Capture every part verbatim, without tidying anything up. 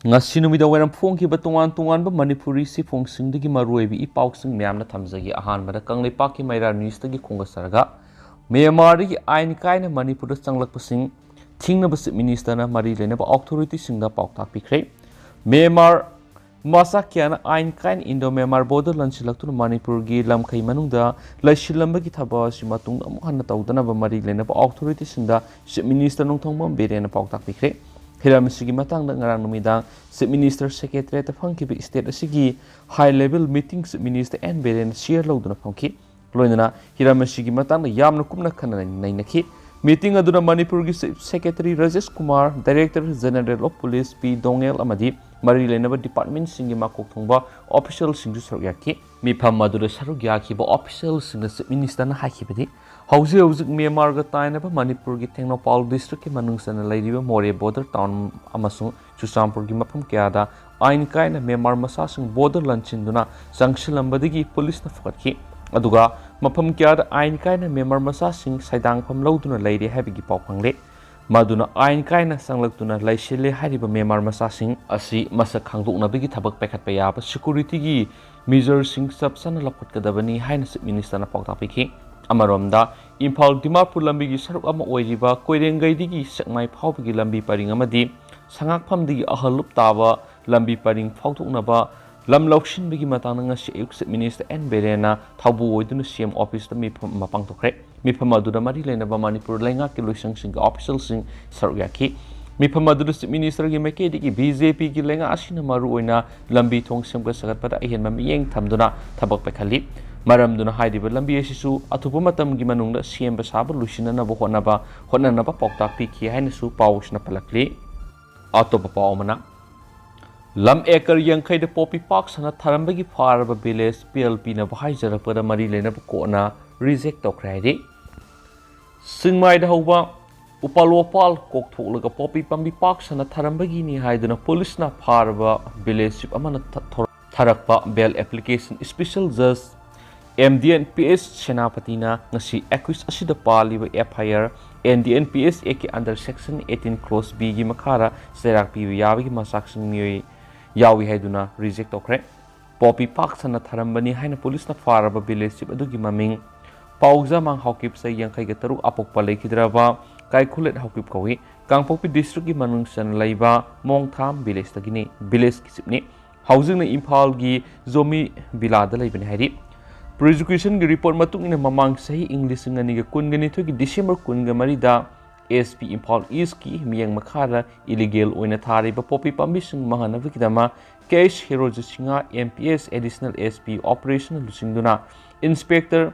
ꯉꯁꯤ ꯅꯨꯃꯤꯗꯥꯡ ꯋꯥꯏꯔꯝ ꯐꯣꯡꯈꯤꯕ ꯇꯣꯉꯥꯟ ꯇꯣꯉꯥꯟꯕ ꯃꯅꯤꯄꯨꯔꯤ ꯁꯤꯐꯣꯡꯁꯤꯡꯗꯒꯤ ꯃꯔꯨꯑꯣꯏꯕ ꯏ ꯄꯥꯎꯁꯤꯡ ꯃꯌꯥꯝꯅ ꯊꯝꯖꯒꯦ꯫ ꯑꯍꯥꯟꯕꯗ ꯀꯪꯂꯩꯄꯥꯛꯀꯤ ꯃꯩꯔꯥ ꯅ꯭ꯌꯨꯁꯇꯒꯤ ꯈꯣꯡꯗꯥꯖꯔꯒ, ꯃ꯭ꯌꯥꯟꯃꯥꯔꯗꯒꯤ ꯑꯥꯏꯟ ꯀꯥꯏꯅ ꯃꯅꯤꯄꯨꯔꯗ ꯆꯪꯂꯛꯄꯁꯤꯡ ꯊꯤꯡꯅꯕ ꯆꯤꯐ ꯃꯤꯅꯤꯁꯇꯔꯅ ꯃꯔꯤ ꯂꯩꯅꯕ ꯑꯣꯊꯣꯔꯤꯇꯤꯁꯤꯡꯗ ꯄꯥꯎꯇꯥꯛ ꯄꯤꯈ꯭ꯔꯦ꯫ ꯃ꯭ꯌꯥꯟꯃꯥꯔ ꯃꯆꯥ ꯀꯌꯥꯅ ꯑꯥꯏꯟ ꯀꯥꯏꯅ ꯏꯟꯗꯣ ꯃ꯭ꯌꯥꯟꯃꯥꯔ ꯕꯣꯔꯗꯔ ꯂꯥꯟꯁꯤꯜꯂꯛꯇꯨꯅ ꯃꯅꯤꯄꯨꯔꯒꯤ ꯂꯝꯈꯩ ꯃꯅꯨꯡꯗ ꯂꯩꯁꯤꯜꯂꯝꯕꯒꯤ ꯊꯕꯛ ꯑꯁꯤ ꯃꯇꯨꯡꯗ ꯑꯃꯨꯛ ꯍꯟꯅ ꯇꯧꯗꯅꯕ ꯃꯔꯤ ꯂꯩꯅꯕ ꯑꯣꯊꯣꯔꯤꯇꯤꯁꯤꯡꯗ ꯆꯤꯐ ꯃꯤꯅꯤꯁꯇꯔ ꯅꯣꯡꯊꯣꯝꯕꯝ ꯕꯤꯔꯦꯟꯅ ꯄꯥꯎꯇꯥꯛ ꯄꯤꯈ꯭ꯔꯦ꯫ ꯍꯤꯔꯝ ꯑꯁꯤꯒꯤ ꯃꯇꯥꯡꯗ ꯉꯔꯥꯡ ꯅꯨꯃꯤꯗꯥꯡ ꯆꯤꯐ ꯃꯤꯅꯤꯁꯇꯔ ꯁꯦꯀ꯭ꯔꯦꯇꯔꯤꯌꯦꯠꯇ ꯐꯝꯈꯤꯕ ꯁ꯭ꯇꯦꯠ ꯑꯁꯤꯒꯤ high level meeting chief minister N ꯕꯤꯔꯦꯟꯅ ꯆꯤꯌꯔ ꯂꯧꯗꯨꯅ ꯐꯝꯈꯤ꯫ ꯂꯣꯏꯅꯅ ꯍꯤꯔꯝ ꯑꯁꯤꯒꯤ ꯃꯇꯥꯡꯗ ꯌꯥꯝꯅ ꯀꯨꯞꯅ ꯈꯟꯅ ꯅꯩꯅꯈꯤ꯫ ꯃꯤꯇꯤꯡ ꯑꯗꯨꯗ ꯃꯅꯤꯄꯨꯔꯒꯤ chief secretary Rajesh Kumar, director general of police P Doungel ꯑꯃꯗꯤ ꯃꯔꯤ ꯂꯩꯅꯕ ꯗꯤꯄꯥꯔꯠꯃꯦꯟꯁꯤꯡꯒꯤ ꯃꯀꯣꯛ ꯊꯣꯡꯕ ꯑꯣꯐꯤꯁꯤꯌꯦꯜꯁꯤꯡꯁꯨ ꯁꯔꯨꯛ ꯌꯥꯈꯤ꯫ ꯃꯤꯐꯝ ꯑꯗꯨꯗ ꯁꯔꯨꯛ ꯌꯥꯈꯤꯕ ꯑꯣꯐꯤꯁꯤꯌꯦꯜꯁꯤꯡꯅ ꯆꯤꯐ ꯃꯤꯅꯤꯁꯇꯔꯅ ꯍꯥꯏꯈꯤꯕꯗꯤ, ꯍꯧꯖꯤꯛ ꯍꯧꯖꯤꯛ ꯃ꯭ꯌꯥꯟꯃꯥꯔꯒ ꯇꯥꯏꯅꯕ ꯃꯅꯤꯄꯨꯔꯒꯤ ꯇꯦꯡꯅꯧꯄꯥꯜ ꯗꯤꯁꯇ꯭ꯔꯤꯛꯀꯤ ꯃꯅꯨꯡ ꯆꯟꯅ ꯂꯩꯔꯤꯕ ꯃꯣꯔꯦ ꯕꯣꯔꯗꯔ ꯇꯥꯎꯟ ꯑꯃꯁꯨꯡ ꯆꯨꯔꯆꯥꯟꯄꯨꯔꯒꯤ ꯃꯐꯝ ꯀꯌꯥꯗ ꯑꯥꯏꯟ ꯀꯥꯏꯅ ꯃ꯭ꯌꯥꯟꯃꯥꯔ ꯃꯆꯥꯁꯤꯡ ꯕꯣꯔꯗꯔ ꯂꯥꯟꯁꯤꯟꯗꯨꯅ ꯆꯪꯁꯤꯜꯂꯝꯕꯗꯒꯤ ꯄꯨꯂꯤꯁꯅ ꯐꯒꯠꯈꯤ꯫ ꯑꯗꯨꯒ ꯃꯐꯝ ꯀꯌꯥꯗ ꯑꯥꯏꯟ ꯀꯥꯏꯅ ꯃ꯭ꯌꯥꯟꯃꯥꯔ ꯃꯆꯥꯁꯤꯡ ꯁꯥꯏꯗꯥꯡꯐꯝ ꯂꯧꯗꯨꯅ ꯂꯩꯔꯦ ꯍꯥꯏꯕꯒꯤ ꯄꯥꯎ ꯐꯪꯂꯦ꯫ ꯃꯗꯨꯅ ꯑꯥꯏꯟ ꯀꯥꯏꯅ ꯆꯪꯂꯛꯇꯨꯅ ꯂꯩꯁꯤꯜꯂꯦ ꯍꯥꯏꯔꯤꯕ ꯃ꯭ꯌꯥꯟꯃꯥꯔ ꯃꯆꯥꯁꯤꯡ ꯑꯁꯤ ꯃꯁꯛ ꯈꯪꯗꯣꯛꯅꯕꯒꯤ ꯊꯕꯛ ꯄꯥꯏꯈꯠꯄ ꯌꯥꯕ ꯁꯦꯀ꯭ꯌꯨꯔꯤꯇꯤꯒꯤ ꯃꯤꯖꯔꯁꯤꯡ ꯆꯞ ꯆꯥꯅ ꯂꯧꯈꯠꯀꯗꯕꯅꯤ ꯍꯥꯏꯅ ꯆꯤꯐ ꯃꯤꯅꯤꯁꯇꯔꯅ ꯄꯥꯎꯇꯥꯛ ꯄꯤꯈꯤ꯫ ꯑꯃꯔꯣꯝꯗ, ꯏꯝꯐꯥꯜ ꯗꯤꯃꯥꯄꯨꯔ ꯂꯝꯕꯤꯒꯤ ꯁꯔꯨꯛ ꯑꯃ ꯑꯣꯏꯔꯤꯕ ꯀꯣꯏꯔꯦꯡꯒꯩꯗꯒꯤ ꯁꯦꯛꯃꯥꯏ ꯐꯥꯎꯕꯒꯤ ꯂꯝꯕꯤ ꯄꯔꯤꯡ ꯑꯃꯗꯤ ꯁꯉꯥꯛꯐꯝꯗꯒꯤ ꯑꯍꯜꯂꯨꯞ ꯇꯥꯕ ꯂꯝꯕꯤ ꯄꯔꯤꯡ ꯐꯥꯎꯗꯣꯛꯅꯕ ꯂꯝ ꯂꯧꯁꯤꯟꯕꯒꯤ ꯃꯇꯥꯡꯗ ꯉꯁꯤ ꯑꯌꯨꯛ ꯆꯤꯐ ꯃꯤꯅꯤꯁꯇꯔ ꯑꯦꯟ ꯕꯤꯔꯦꯟꯅ ꯊꯧꯕꯨ ꯑꯣꯏꯗꯨꯅ ꯁꯤ ꯑꯦꯝ ꯑꯣꯐꯤꯁꯇ ꯃꯤꯐꯝ ꯑꯃ ꯄꯥꯡꯊꯣꯛꯈ꯭ꯔꯦ꯫ ꯃꯤꯐꯝ ꯑꯗꯨꯗ ꯃꯔꯤ ꯂꯩꯅꯕ ꯃꯅꯤꯄꯨꯔ ꯂꯩꯉꯥꯛꯀꯤ ꯂꯣꯏꯁꯪꯁꯤꯡꯒꯤ ꯑꯣꯐꯤꯁꯤꯌꯦꯜꯁꯤꯡ ꯁꯔꯨꯛ ꯌꯥꯈꯤ꯫ ꯃꯤꯐꯝ ꯑꯗꯨꯗ ꯆꯤꯐ ꯃꯤꯅꯤꯁꯇꯔꯒꯤ ꯃꯥꯏꯀꯩꯗꯒꯤ ꯕꯤ ꯖꯦ ꯄꯤꯒꯤ ꯂꯩꯉꯥꯛ ꯑꯁꯤꯅ ꯃꯔꯨꯑꯣꯏꯅ ꯂꯝꯕꯤ ꯊꯣꯡ ꯁꯦꯝꯒꯠ ꯁꯥꯒꯠꯄꯗ ꯑꯍꯦꯟꯕ ꯃꯤꯠꯌꯦꯡ ꯊꯝꯗꯨꯅ ꯊꯕꯛ ꯄꯥꯏꯈꯠꯂꯤ꯫ ꯃꯔꯝꯗꯨꯅ ꯍꯥꯏꯔꯤꯕ ꯂꯝꯕꯤ ꯑꯁꯤꯁꯨ ꯑꯊꯨꯕ ꯃꯇꯝꯒꯤ ꯃꯅꯨꯡꯗ ꯁꯦꯝꯕ ꯁꯥꯕ ꯂꯣꯏꯁꯤꯟꯅꯅꯕ ꯍꯣꯠꯅꯕ ꯍꯣꯠꯅꯅꯕ ꯄꯥꯎꯇꯥꯛ ꯄꯤꯈꯤ ꯍꯥꯏꯅꯁꯨ ꯄꯥꯎ ꯑꯁꯤꯅ ꯄꯜꯂꯛꯂꯤ꯫ ꯑꯇꯣꯞꯄ ꯄꯥꯎ ꯑꯃꯅ, ꯂꯝ ꯑꯦꯀꯔ ꯌꯥꯡꯈꯩꯗ ꯄꯣꯄꯤ ꯄꯥꯛ ꯁꯟꯅ ꯊꯥꯔꯝꯕꯒꯤ ꯐꯥꯔꯕ ꯚꯤꯂꯦꯖ ꯕꯦꯜ ꯄꯤꯅꯕ ꯍꯥꯏꯖꯔꯛꯄꯗ ꯃꯔꯤ ꯂꯩꯅꯕ ꯀꯣꯔꯠꯅ ꯔꯤꯖꯦꯛ ꯇꯧꯈ꯭ꯔꯦ ꯍꯥꯏꯔꯤ꯫ ꯁꯤꯡꯃꯥꯏꯗ ꯍꯧꯕ ꯎꯄꯥꯜ ꯋꯥꯄꯥꯜ ꯀꯣꯛꯊꯣꯛꯂꯒ ꯄꯣꯄꯤ ꯄꯥꯝꯕꯤ ꯄꯥꯛ ꯁꯟꯅ ꯊꯥꯔꯝꯕꯒꯤꯅꯤ ꯍꯥꯏꯗꯨꯅ ꯄꯨꯂꯤꯁꯅ ꯐꯥꯔꯕ ꯚꯤꯂꯦꯖ ꯆꯤꯐ ꯑꯃꯅ ꯊ-, ꯊꯣꯔ-, ꯊꯥꯔꯛꯄ ꯕꯦꯜ ꯑꯦꯄ꯭ꯂꯤꯀꯦꯁꯟ ꯏꯁꯄꯤꯁꯦꯜ ꯖꯖ M D N P S ꯁꯦꯅꯥꯄꯇꯤꯅ ꯉꯁꯤ accused ꯑꯁꯤꯗ ꯄꯥꯜꯂꯤꯕ F I R M D N P S Act under section eighteen clause B ꯒꯤ ꯃꯈꯥꯗ ꯆꯩꯔꯥꯛ ꯄꯤꯕ ꯌꯥꯕꯒꯤ ꯃꯆꯥꯛꯁꯤꯡ ꯃꯤꯑꯣꯏ ꯌꯥꯎꯏ ꯍꯥꯏꯗꯨꯅ reject ꯇꯧꯈ꯭ꯔꯦ꯫ ꯄꯣꯄꯤ ꯄꯥꯛ ꯁꯟꯅ ꯊꯥꯔꯝꯕꯅꯤ ꯍꯥꯏꯅ ꯄꯨꯂꯤꯁꯅ ꯐꯥꯔꯕ village chief ꯑꯗꯨꯒꯤ ꯃꯃꯤꯡ ꯄꯥꯎꯖꯥꯃꯥꯡ ꯍꯥꯎꯀꯤꯞ, ꯆꯍꯤ ꯌꯥꯡꯈꯩꯒ ꯇꯔꯨꯛ, ꯑꯄꯣꯛꯄ ꯂꯩꯈꯤꯗ꯭ꯔꯕ ꯀꯥꯏꯈꯨꯂꯦꯠ ꯍꯥꯎꯀꯤꯞ ꯀꯧꯏ꯫ ꯀꯥꯡꯄꯣꯛꯄꯤ district ꯀꯤ ꯃꯅꯨꯡ ꯆꯟꯅ ꯂꯩꯕ ꯃꯣꯡꯊꯥꯝ village ꯇꯒꯤꯅꯤ꯫ Village ꯀꯤ chief ꯅꯤ꯫ ꯍꯧꯖꯤꯛꯅ ꯏꯝꯐꯥꯜꯒꯤ ꯖꯣꯃꯤ ꯚꯤꯂꯥꯗ ꯂꯩꯕꯅꯤ ꯍꯥꯏꯔꯤ꯫ Prosecution ꯒꯤ report ꯃꯇꯨꯡ ꯏꯟꯅ ꯃꯃꯥꯡ ꯆꯍꯤ ꯏꯪ ꯂꯤꯁꯤꯡ ꯑꯅꯤꯒ ꯀꯨꯟꯒ ꯅꯤꯊꯣꯏꯒꯤ December ꯀꯨꯟꯒ ꯃꯔꯤꯗ S P ꯏꯝꯐꯥꯜ East ꯀꯤ ꯃꯤꯠꯌꯦꯡ ꯃꯈꯥꯗ illegal ꯑꯣꯏꯅ ꯊꯥꯔꯤꯕ ꯄꯣꯄꯤ ꯄꯥꯝꯕꯤꯁꯤꯡ ꯃꯥꯡꯍꯟꯅꯕꯒꯤꯗꯃꯛ K H Herojit Singh M P S Additional S P Operation ꯂꯨꯆꯤꯡꯗꯨꯅ Inspector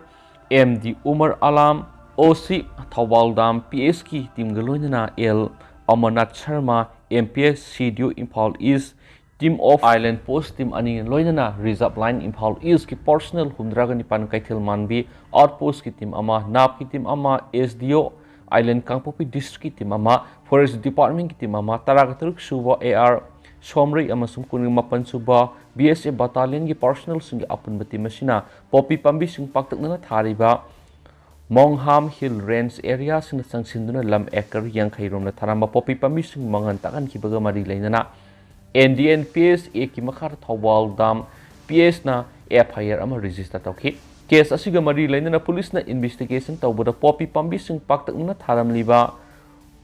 M D Umar Alam, O C Thoubal ꯗꯥꯝ P S ꯀꯤ team ꯒ ꯂꯣꯏꯅꯅ L Amarnath Sharma, M P S C D O Imphal East, Team of Island Post team ꯑꯅꯤꯅ ꯂꯣꯏꯅꯅ Reserve Line ꯏꯝꯐꯥꯜ East ꯀꯤ personnel ꯍꯨꯝꯗ꯭ꯔꯥꯒ ꯅꯤꯄꯥꯟ, ꯀꯩꯊꯦꯜ ꯃꯥꯟꯕꯤ outpost ꯀꯤ team ꯑꯃ, ꯅꯥꯞ ꯀꯤ team ꯑꯃ, S D O Island ꯀꯥꯡꯄꯣꯛꯄꯤ district ꯀꯤ team ꯑꯃ, Forest Department ꯀꯤ team ꯑꯃ, ꯇꯔꯥꯒ ꯇꯔꯨꯛ ꯁꯨꯕ A R ꯁꯣꯝꯔꯩ ꯑꯃꯁꯨꯡ ꯀꯨꯟꯒ ꯃꯥꯄꯟ ꯁꯨꯕ B S F battalion ꯒꯤ personnel ꯁꯤꯡꯒꯤ ꯑꯄꯨꯟꯕ team ꯑꯁꯤꯅ ꯄꯣꯄꯤ ꯄꯥꯝꯕꯤꯁꯤꯡ ꯄꯥꯛꯇꯛꯅꯅ ꯊꯥꯔꯤꯕ ꯃꯣꯡꯍꯥꯝ Hill Range area ꯁꯤꯡꯗ ꯆꯪꯁꯤꯟꯗꯨꯅ ꯂꯝ acre ꯌꯥꯡꯈꯩ ꯔꯣꯝꯗ ꯊꯥꯔꯝꯕ ꯄꯣꯄꯤ ꯄꯥꯝꯕꯤꯁꯤꯡ ꯃꯥꯡꯍꯟ ꯇꯥꯛꯍꯟꯈꯤꯕꯒ ꯃꯔꯤ ꯂꯩꯅꯅ N D N P S Act ꯀꯤ ꯃꯈꯥꯗ ꯊꯧꯕꯥꯜ ꯗꯥꯝ P S ꯅ F I R ꯑꯃ register ꯇꯧꯈꯤ꯫ Case ꯑꯁꯤꯒ ꯃꯔꯤ ꯂꯩꯅꯅ ꯄꯨꯂꯤꯁꯅ investigation ꯇꯧꯕꯗ ꯄꯣꯄꯤ ꯄꯥꯝꯕꯤꯁꯤꯡ ꯄꯥꯛꯇꯛꯅꯅ ꯊꯥꯔꯝꯂꯤꯕ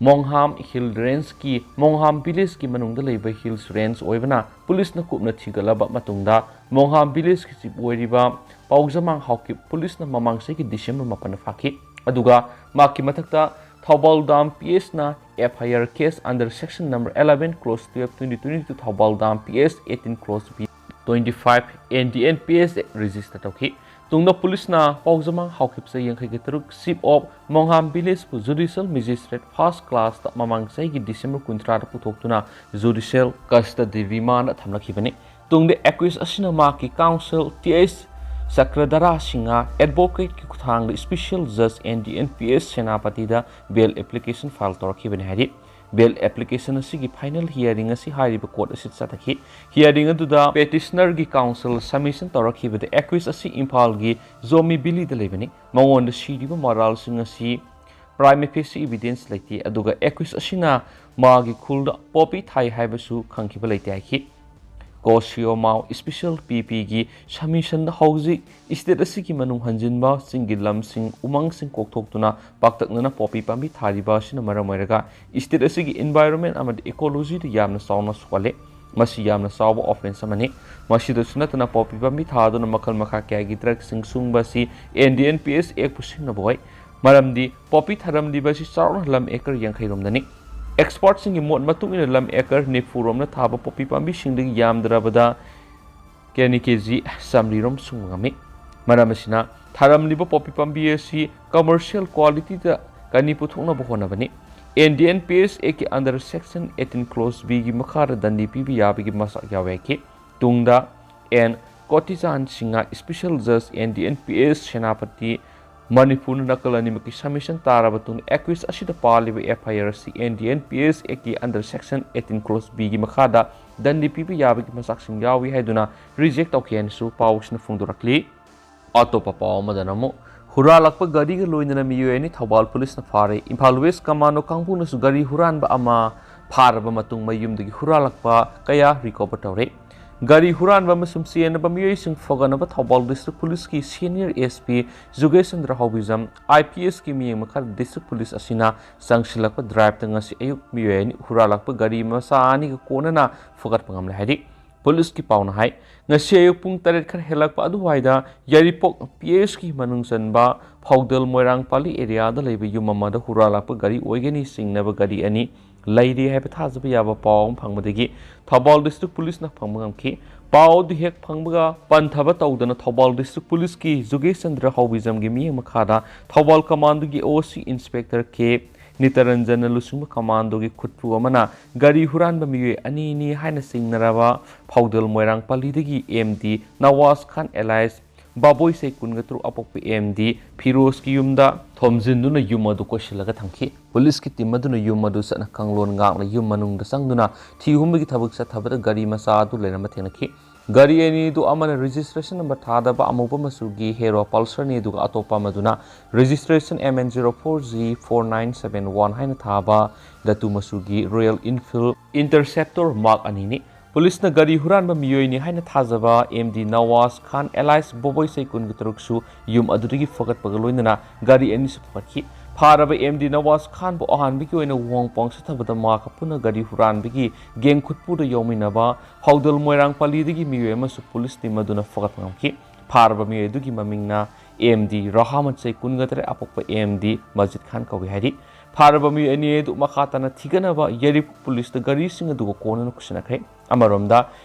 ꯃꯣꯡꯍꯥꯝ Hill Range ꯀꯤ ꯃꯣꯡꯍꯥꯝ village ꯀꯤ ꯃꯅꯨꯡꯗ ꯂꯩꯕ hills range ꯑꯣꯏꯕꯅ ꯄꯨꯂꯤꯁꯅ ꯀꯨꯞꯅ ꯊꯤꯒꯠꯂꯕ ꯃꯇꯨꯡꯗ ꯃꯣꯡꯍꯥꯝ village ꯀꯤ chief ꯑꯣꯏꯔꯤꯕ ꯄꯥꯎꯖꯃꯥꯡ ꯍꯥꯎꯀꯤꯞ ꯄꯨꯂꯤꯁꯅ ꯃꯃꯥꯡ ꯆꯍꯤꯒꯤ December ꯃꯥꯄꯟꯗ ꯐꯥꯈꯤ꯫ ꯑꯗꯨꯒ ꯃꯍꯥꯛꯀꯤ ꯃꯊꯛꯇ ꯊꯧꯕꯥꯜ ꯗꯥꯝ P S ꯅ F I R case under section number eleven clause twelve twenty twenty two Thoubal ꯗꯥꯝ P S eighteen clause B twenty five N D N P S register ꯇꯧꯈꯤ꯫ ꯇꯨꯡꯗ ꯄꯨꯂꯤꯁꯅ ꯄꯥꯎꯖꯃꯥꯡ ꯍꯥꯎꯀꯤꯞ ꯆꯍꯤ ꯌꯥꯡꯈꯩꯒ ꯇꯔꯨꯛ chief of ꯃꯣꯡꯍꯥꯝ village ꯄꯨ judicial magistrate first class ꯇ ꯃꯃꯥꯡ ꯆꯍꯤꯒꯤ December ꯀꯨꯟꯊ꯭ꯔꯥꯗ ꯄꯨꯊꯣꯛꯇꯨꯅ judicial custody remand ꯊꯝꯂꯛꯈꯤꯕꯅꯤ꯫ ꯇꯨꯡꯗ accused ꯑꯁꯤꯅ ꯃꯍꯥꯛꯀꯤ counsel T H ꯆꯀ꯭ꯔꯙꯔꯥ Singh advocate ꯀꯤ ꯈꯨꯠꯊꯥꯡꯗ special judge N D N P S ꯁꯦꯅꯥꯄꯇꯤꯗ bail application file ꯇꯧꯔꯛꯈꯤꯕꯅꯤ ꯍꯥꯏꯔꯤ꯫ Bail application ꯑꯁꯤꯒꯤ final hearing ꯑꯁꯤ ꯍꯥꯏꯔꯤꯕ court ꯑꯁꯤꯗ ꯆꯠꯊꯈꯤ꯫ Hearing ꯑꯗꯨꯗ petitionerꯒꯤ counsel submission ꯇꯧꯔꯛꯈꯤꯕꯗ accused ꯑꯁꯤ ꯏꯝꯐꯥꯜꯒꯤ ꯖꯣꯃꯤ ꯚꯦꯂꯤꯗ ꯂꯩꯕꯅꯤ꯫ ꯃꯉꯣꯟꯗ ꯁꯤꯔꯤꯕ ꯃꯔꯥꯜꯁꯤꯡ ꯑꯁꯤ prima facie evidence ꯂꯩꯇꯦ, ꯑꯗꯨꯒ accused ꯑꯁꯤꯅ ꯃꯥꯒꯤ ꯈꯨꯜꯗ poppy ꯊꯥꯏ ꯍꯥꯏꯕꯁꯨ ꯈꯪꯈꯤꯕ ꯂꯩꯇꯦ ꯍꯥꯏꯈꯤ꯫ ꯀꯣ ꯁꯤꯑꯣ ꯃꯥꯎ special ꯄꯤ ꯄꯤꯒꯤ submissionꯗ ꯍꯧꯖꯤꯛ state ꯑꯁꯤꯒꯤ ꯃꯅꯨꯡ ꯍꯟꯖꯤꯟꯕ ꯆꯤꯡꯒꯤ ꯂꯝꯁꯤꯡ, ꯎꯃꯪꯁꯤꯡ ꯀꯣꯛꯊꯣꯛꯇꯨꯅ ꯄꯥꯛꯇꯛꯅꯅ poppy ꯄꯥꯝꯕꯤ ꯊꯥꯔꯤꯕ ꯑꯁꯤꯅ ꯃꯔꯝ ꯑꯣꯏꯔꯒ state ꯑꯁꯤꯒꯤ environment ꯑꯃꯗꯤ ecologyꯗ ꯌꯥꯝꯅ ꯆꯥꯎꯅ ꯁꯣꯛꯍꯜꯂꯦ꯫ ꯃꯁꯤ ꯌꯥꯝꯅ ꯆꯥꯎꯕ offence ꯑꯃꯅꯤ꯫ ꯃꯁꯤꯗꯁꯨ ꯅꯠꯇꯅ poppy ꯄꯥꯝꯕꯤ ꯊꯥꯗꯨꯅ ꯃꯈꯜ ꯃꯈꯥ ꯀꯌꯥꯒꯤ drugꯁꯤꯡ ꯁꯨꯡꯕ ꯑꯁꯤ N D N P S Actꯄꯨ ꯁꯤꯡꯅꯕ ꯑꯣꯏ꯫ ꯃꯔꯝꯗꯤ poppy ꯊꯥꯔꯝꯂꯤꯕ ꯑꯁꯤ ꯆꯥꯎꯔꯥꯛꯅ ꯂꯝ acre ꯌꯥꯡꯈꯩ ꯔꯣꯝꯗꯅꯤ꯫ Expertꯁꯤꯡꯒꯤ ꯃꯣꯠ ꯃꯇꯨꯡ ꯏꯟꯅ ꯂꯝ acre ꯅꯤꯐꯨ ꯔꯣꯝꯅ ꯊꯥꯕ poppy ꯄꯥꯝꯕꯤꯁꯤꯡꯗꯒꯤ ꯌꯥꯝꯗ꯭ꯔꯕꯗ ꯀꯦꯅꯤ ꯀꯦ ꯖꯤ ꯆꯥꯃꯔꯤ ꯔꯣꯝ ꯁꯨꯡꯕ ꯉꯝꯃꯤ꯫ ꯃꯔꯝ ꯑꯁꯤꯅ ꯊꯥꯔꯝꯂꯤꯕ poppy ꯄꯥꯝꯕꯤ ꯑꯁꯤ commercial qualityꯗ ꯀꯅꯤ ꯄꯨꯊꯣꯛꯅꯕ ꯍꯣꯠꯅꯕꯅꯤ꯫ N D N P S Actꯀꯤ under section eighteen clause Bꯒꯤ ꯃꯈꯥꯗ ꯗꯟꯗꯤ ꯄꯤꯕ ꯌꯥꯕꯒꯤ ꯃꯆꯥꯛ ꯌꯥꯎꯋꯦ ꯍꯥꯏꯈꯤ꯫ ꯇꯨꯡꯗ N Kotichan Singh special judge N D N P S ꯁꯦꯅꯥꯄꯇꯤ ꯃꯅꯤꯄꯨꯔꯅ ꯅꯥꯀꯜ ꯑꯅꯤꯃꯛꯀꯤ submission ꯇꯥꯔꯕ ꯃꯇꯨꯡꯗ accused ꯑꯁꯤꯗ ꯄꯥꯜꯂꯤꯕ F I R ꯑꯁꯤ N D N P S Actꯀꯤ under section eighteen clause Bꯒꯤ ꯃꯈꯥꯗ ꯗꯟꯗꯤ ꯄꯤꯕ ꯌꯥꯕꯒꯤ ꯃꯆꯥꯛꯁꯤꯡ ꯌꯥꯎꯏ ꯍꯥꯏꯗꯨꯅ reject ꯇꯧꯈꯤ ꯍꯥꯏꯅꯁꯨ ꯄꯥꯎꯁꯤꯅ ꯐꯣꯡꯗꯣꯔꯛꯂꯤ꯫ ꯑꯇꯣꯞꯄ ꯄꯥꯎ ꯑꯃꯗꯅ ꯑꯃꯨꯛ ꯍꯨꯔꯥꯜꯂꯛꯄ ꯒꯥꯔꯤꯒ ꯂꯣꯏꯅꯅ ꯃꯤꯑꯣꯏ ꯑꯅꯤ ꯊꯧꯕꯥꯜ ꯄꯨꯂꯤꯁꯅ ꯐꯥꯔꯦ꯫ ꯏꯝꯐꯥꯜ West Commando ꯀꯥꯡꯕꯨꯅꯁꯨ ꯒꯥꯔꯤ ꯍꯨꯔꯥꯟꯕ ꯑꯃ ꯐꯥꯔꯕ ꯃꯇꯨꯡ ꯃꯌꯨꯝꯗꯒꯤ ꯍꯨꯔꯥꯜꯂꯛꯄ ꯀꯌꯥ recover ꯇꯧꯔꯦ꯫ ꯒꯥꯔꯤ ꯍꯨꯔꯥꯟꯕ ꯑꯃꯁꯨꯡ ꯆꯦꯟꯅꯕ ꯃꯤꯑꯣꯏꯁꯤꯡ ꯐꯒꯠꯅꯕ Thoubal District Policeꯀꯤ senior S P ꯖꯨꯒꯦꯁꯆꯟꯗ꯭ꯔ ꯍꯥꯎꯕꯤꯖꯝ I P Sꯀꯤ ꯃꯤꯠꯌꯦꯡ ꯃꯈꯥꯗ District Police ꯑꯁꯤꯅ ꯆꯪꯁꯤꯜꯂꯛꯄ driveꯇ ꯉꯁꯤ ꯑꯌꯨꯛ ꯃꯤꯑꯣꯏ ꯑꯅꯤ ꯍꯨꯔꯥꯜꯂꯛꯄ ꯒꯥꯔꯤ ꯃꯆꯥ ꯑꯅꯤꯒ ꯀꯣꯟꯅꯅ ꯐꯒꯠꯄ ꯉꯝꯂꯦ ꯍꯥꯏꯔꯤ꯫ ꯄꯨꯂꯤꯁꯀꯤ ꯄꯥꯎꯅ ꯍꯥꯏ, ꯉꯁꯤ ꯑꯌꯨꯛ ꯄꯨꯡ ꯇꯔꯦꯠ ꯈꯔ ꯍꯦꯜꯂꯛꯄ ꯑꯗꯨꯋꯥꯏꯗ ꯌꯥꯏꯔꯤꯄꯣꯛ P Hꯀꯤ ꯃꯅꯨꯡ ꯆꯟꯕ ꯐꯧꯗꯦꯜ ꯃꯣꯏꯔꯥꯡ ꯄꯥꯂꯤ areaꯗ ꯂꯩꯕ ꯌꯨꯝ ꯑꯃꯗ ꯍꯨꯔꯥꯜꯂꯛꯄ ꯒꯥꯔꯤ ꯑꯣꯏꯒꯅꯤ ꯆꯤꯡꯅꯕ ꯒꯥꯔꯤ ꯑꯅꯤ ꯂꯩꯔꯤ ꯍꯥꯏꯕ ꯊꯥꯖꯕ ꯌꯥꯕ ꯄꯥꯎ ꯑꯃ ꯐꯪꯕꯗꯒꯤ ꯊꯧꯕꯥꯜ District Policeꯅ ꯐꯪꯕ ꯉꯝꯈꯤ꯫ ꯄꯥꯎ ꯑꯗꯨ ꯍꯦꯛ ꯐꯪꯕꯒ ꯄꯟꯊꯕ ꯇꯧꯗꯅ ꯊꯧꯕꯥꯜ District Policeꯀꯤ ꯖꯨꯒꯦꯁꯆꯟꯗ꯭ꯔ ꯍꯥꯎꯕꯤꯖꯝꯒꯤ ꯃꯤꯠꯌꯦꯡ ꯃꯈꯥꯗ Thoubal Commandoꯒꯤ O C Inspector K ꯅꯤꯇꯔꯟꯖꯟꯅ ꯂꯨꯆꯤꯡꯕ Commandoꯒꯤ ꯈꯨꯠꯄꯨ ꯑꯃꯅ ꯒꯥꯔꯤ ꯍꯨꯔꯥꯟꯕ ꯃꯤꯑꯣꯏ ꯑꯅꯤꯅꯤ ꯍꯥꯏꯅ ꯆꯤꯡꯅꯔꯕ ꯐꯧꯗꯦꯜ ꯃꯣꯏꯔꯥꯡ ꯄꯥꯂꯤꯗꯒꯤ M D ꯅꯋꯥꯖ ꯈꯥꯟ alias ꯕꯥꯕꯣꯏ ꯆꯍꯤ ꯀꯨꯟꯒ ꯇꯔꯨꯛ ꯑꯄꯣꯛꯄ ꯑꯦꯝ ꯗꯤ ꯐꯤꯔꯣꯖꯀꯤ ꯌꯨꯝꯗ ꯊꯣꯝꯖꯤꯟꯗꯨꯅ ꯌꯨꯝ ꯑꯗꯨ ꯀꯣꯏꯁꯤꯜꯂꯒ ꯊꯝꯈꯤ꯫ ꯄꯨꯂꯤꯁꯀꯤ ꯇꯤꯝ ꯑꯗꯨꯅ ꯌꯨꯝ ꯑꯗꯨ ꯆꯠꯅ ꯀꯥꯡꯂꯣꯟ ꯉꯥꯛꯅ ꯌꯨꯝ ꯃꯅꯨꯡꯗ ꯆꯪꯗꯨꯅ ꯊꯤ ꯍꯨꯝꯕꯒꯤ ꯊꯕꯛ ꯆꯠꯊꯕꯗ ꯒꯥꯔꯤ ꯃꯆꯥ ꯑꯗꯨ ꯂꯩꯔꯝꯕ ꯊꯦꯡꯅꯈꯤ꯫ ꯒꯥꯔꯤ ꯑꯅꯤꯗꯨ ꯑꯃꯅ registration number ꯊꯥꯗꯕ ꯑꯃꯨꯕ ꯃꯆꯨꯒꯤ Hero Pulsarꯅꯤ, ꯑꯗꯨꯒ ꯑꯇꯣꯞꯄ ꯑꯃꯗꯨꯅ registration M N zero four G four nine seven one ꯍꯥꯏꯅ ꯊꯥꯕ ꯙꯥꯇꯨ ꯃꯆꯨꯒꯤ Royal Enfield Interceptor Mark ꯑꯅꯤꯅꯤ꯫ ꯄꯨꯂꯤꯁꯅ ꯒꯥꯔꯤ ꯍꯨꯔꯥꯟꯕ ꯃꯤꯑꯣꯏꯅꯤ ꯍꯥꯏꯅ ꯊꯥꯖꯕ ꯑꯦꯝ ꯗꯤ ꯅꯋꯥꯖ ꯈꯥꯟ alias ꯕꯣꯕꯣꯏ ꯆꯍꯤ ꯀꯨꯟꯒ ꯇꯔꯨꯛꯁꯨ ꯌꯨꯝ ꯑꯗꯨꯗꯒꯤ ꯐꯒꯠꯄꯒ ꯂꯣꯏꯅꯅ ꯒꯥꯔꯤ ꯑꯅꯤꯁꯨ ꯐꯒꯠꯈꯤ꯫ ꯐꯥꯔꯕ ꯑꯦꯝ ꯗꯤ ꯅꯋꯥꯖ ꯈꯥꯟꯕꯨ ꯑꯍꯥꯟꯕꯒꯤ ꯑꯣꯏꯅ ꯋꯥꯍꯪ ꯄꯥꯎ ꯆꯠꯊꯕꯗ ꯃꯍꯥꯛꯀ ꯄꯨꯟꯅ ꯒꯥꯔꯤ ꯍꯨꯔꯥꯟꯕꯒꯤ gang ꯈꯨꯠꯄꯨꯗ ꯌꯥꯎꯃꯤꯟꯅꯕ ꯍꯧꯗꯜ ꯃꯣꯏꯔꯥꯡ ꯄꯜꯂꯤꯗꯒꯤ ꯃꯤꯑꯣꯏ ꯑꯃꯁꯨ ꯄꯨꯂꯤꯁ ꯇꯤꯝ ꯑꯗꯨꯅ ꯐꯒꯠꯄ ꯉꯝꯈꯤ꯫ ꯐꯥꯔꯕ ꯃꯤꯑꯣꯏ ꯑꯗꯨꯒꯤ ꯃꯃꯤꯡꯅ ꯑꯦꯝ ꯗꯤ ꯔꯍꯥꯃꯠ ꯆꯍꯤ ꯀꯨꯟꯒ ꯇꯔꯦꯠ ꯑꯄꯣꯛꯄ ꯑꯦꯝ ꯗꯤ ꯃꯖꯤꯗ ꯈꯥꯟ ꯀꯧꯏ ꯍꯥꯏꯔꯤ꯫ ꯐꯥꯔꯕ ꯃꯤꯑꯣꯏ ꯑꯅꯤ ꯑꯗꯨ ꯃꯈꯥ ꯇꯥꯅ ꯊꯤꯒꯠꯅꯕ ꯌꯥꯏꯔꯤꯄꯣꯛ ꯄꯨꯂꯤꯁꯇ ꯒꯥꯔꯤꯁꯤꯡ ꯑꯗꯨꯒ ꯀꯣꯟꯅꯅ ꯈꯨꯠꯁꯤꯟꯅꯈ꯭ꯔꯦ꯫ ꯑꯃꯔꯣꯝꯗ,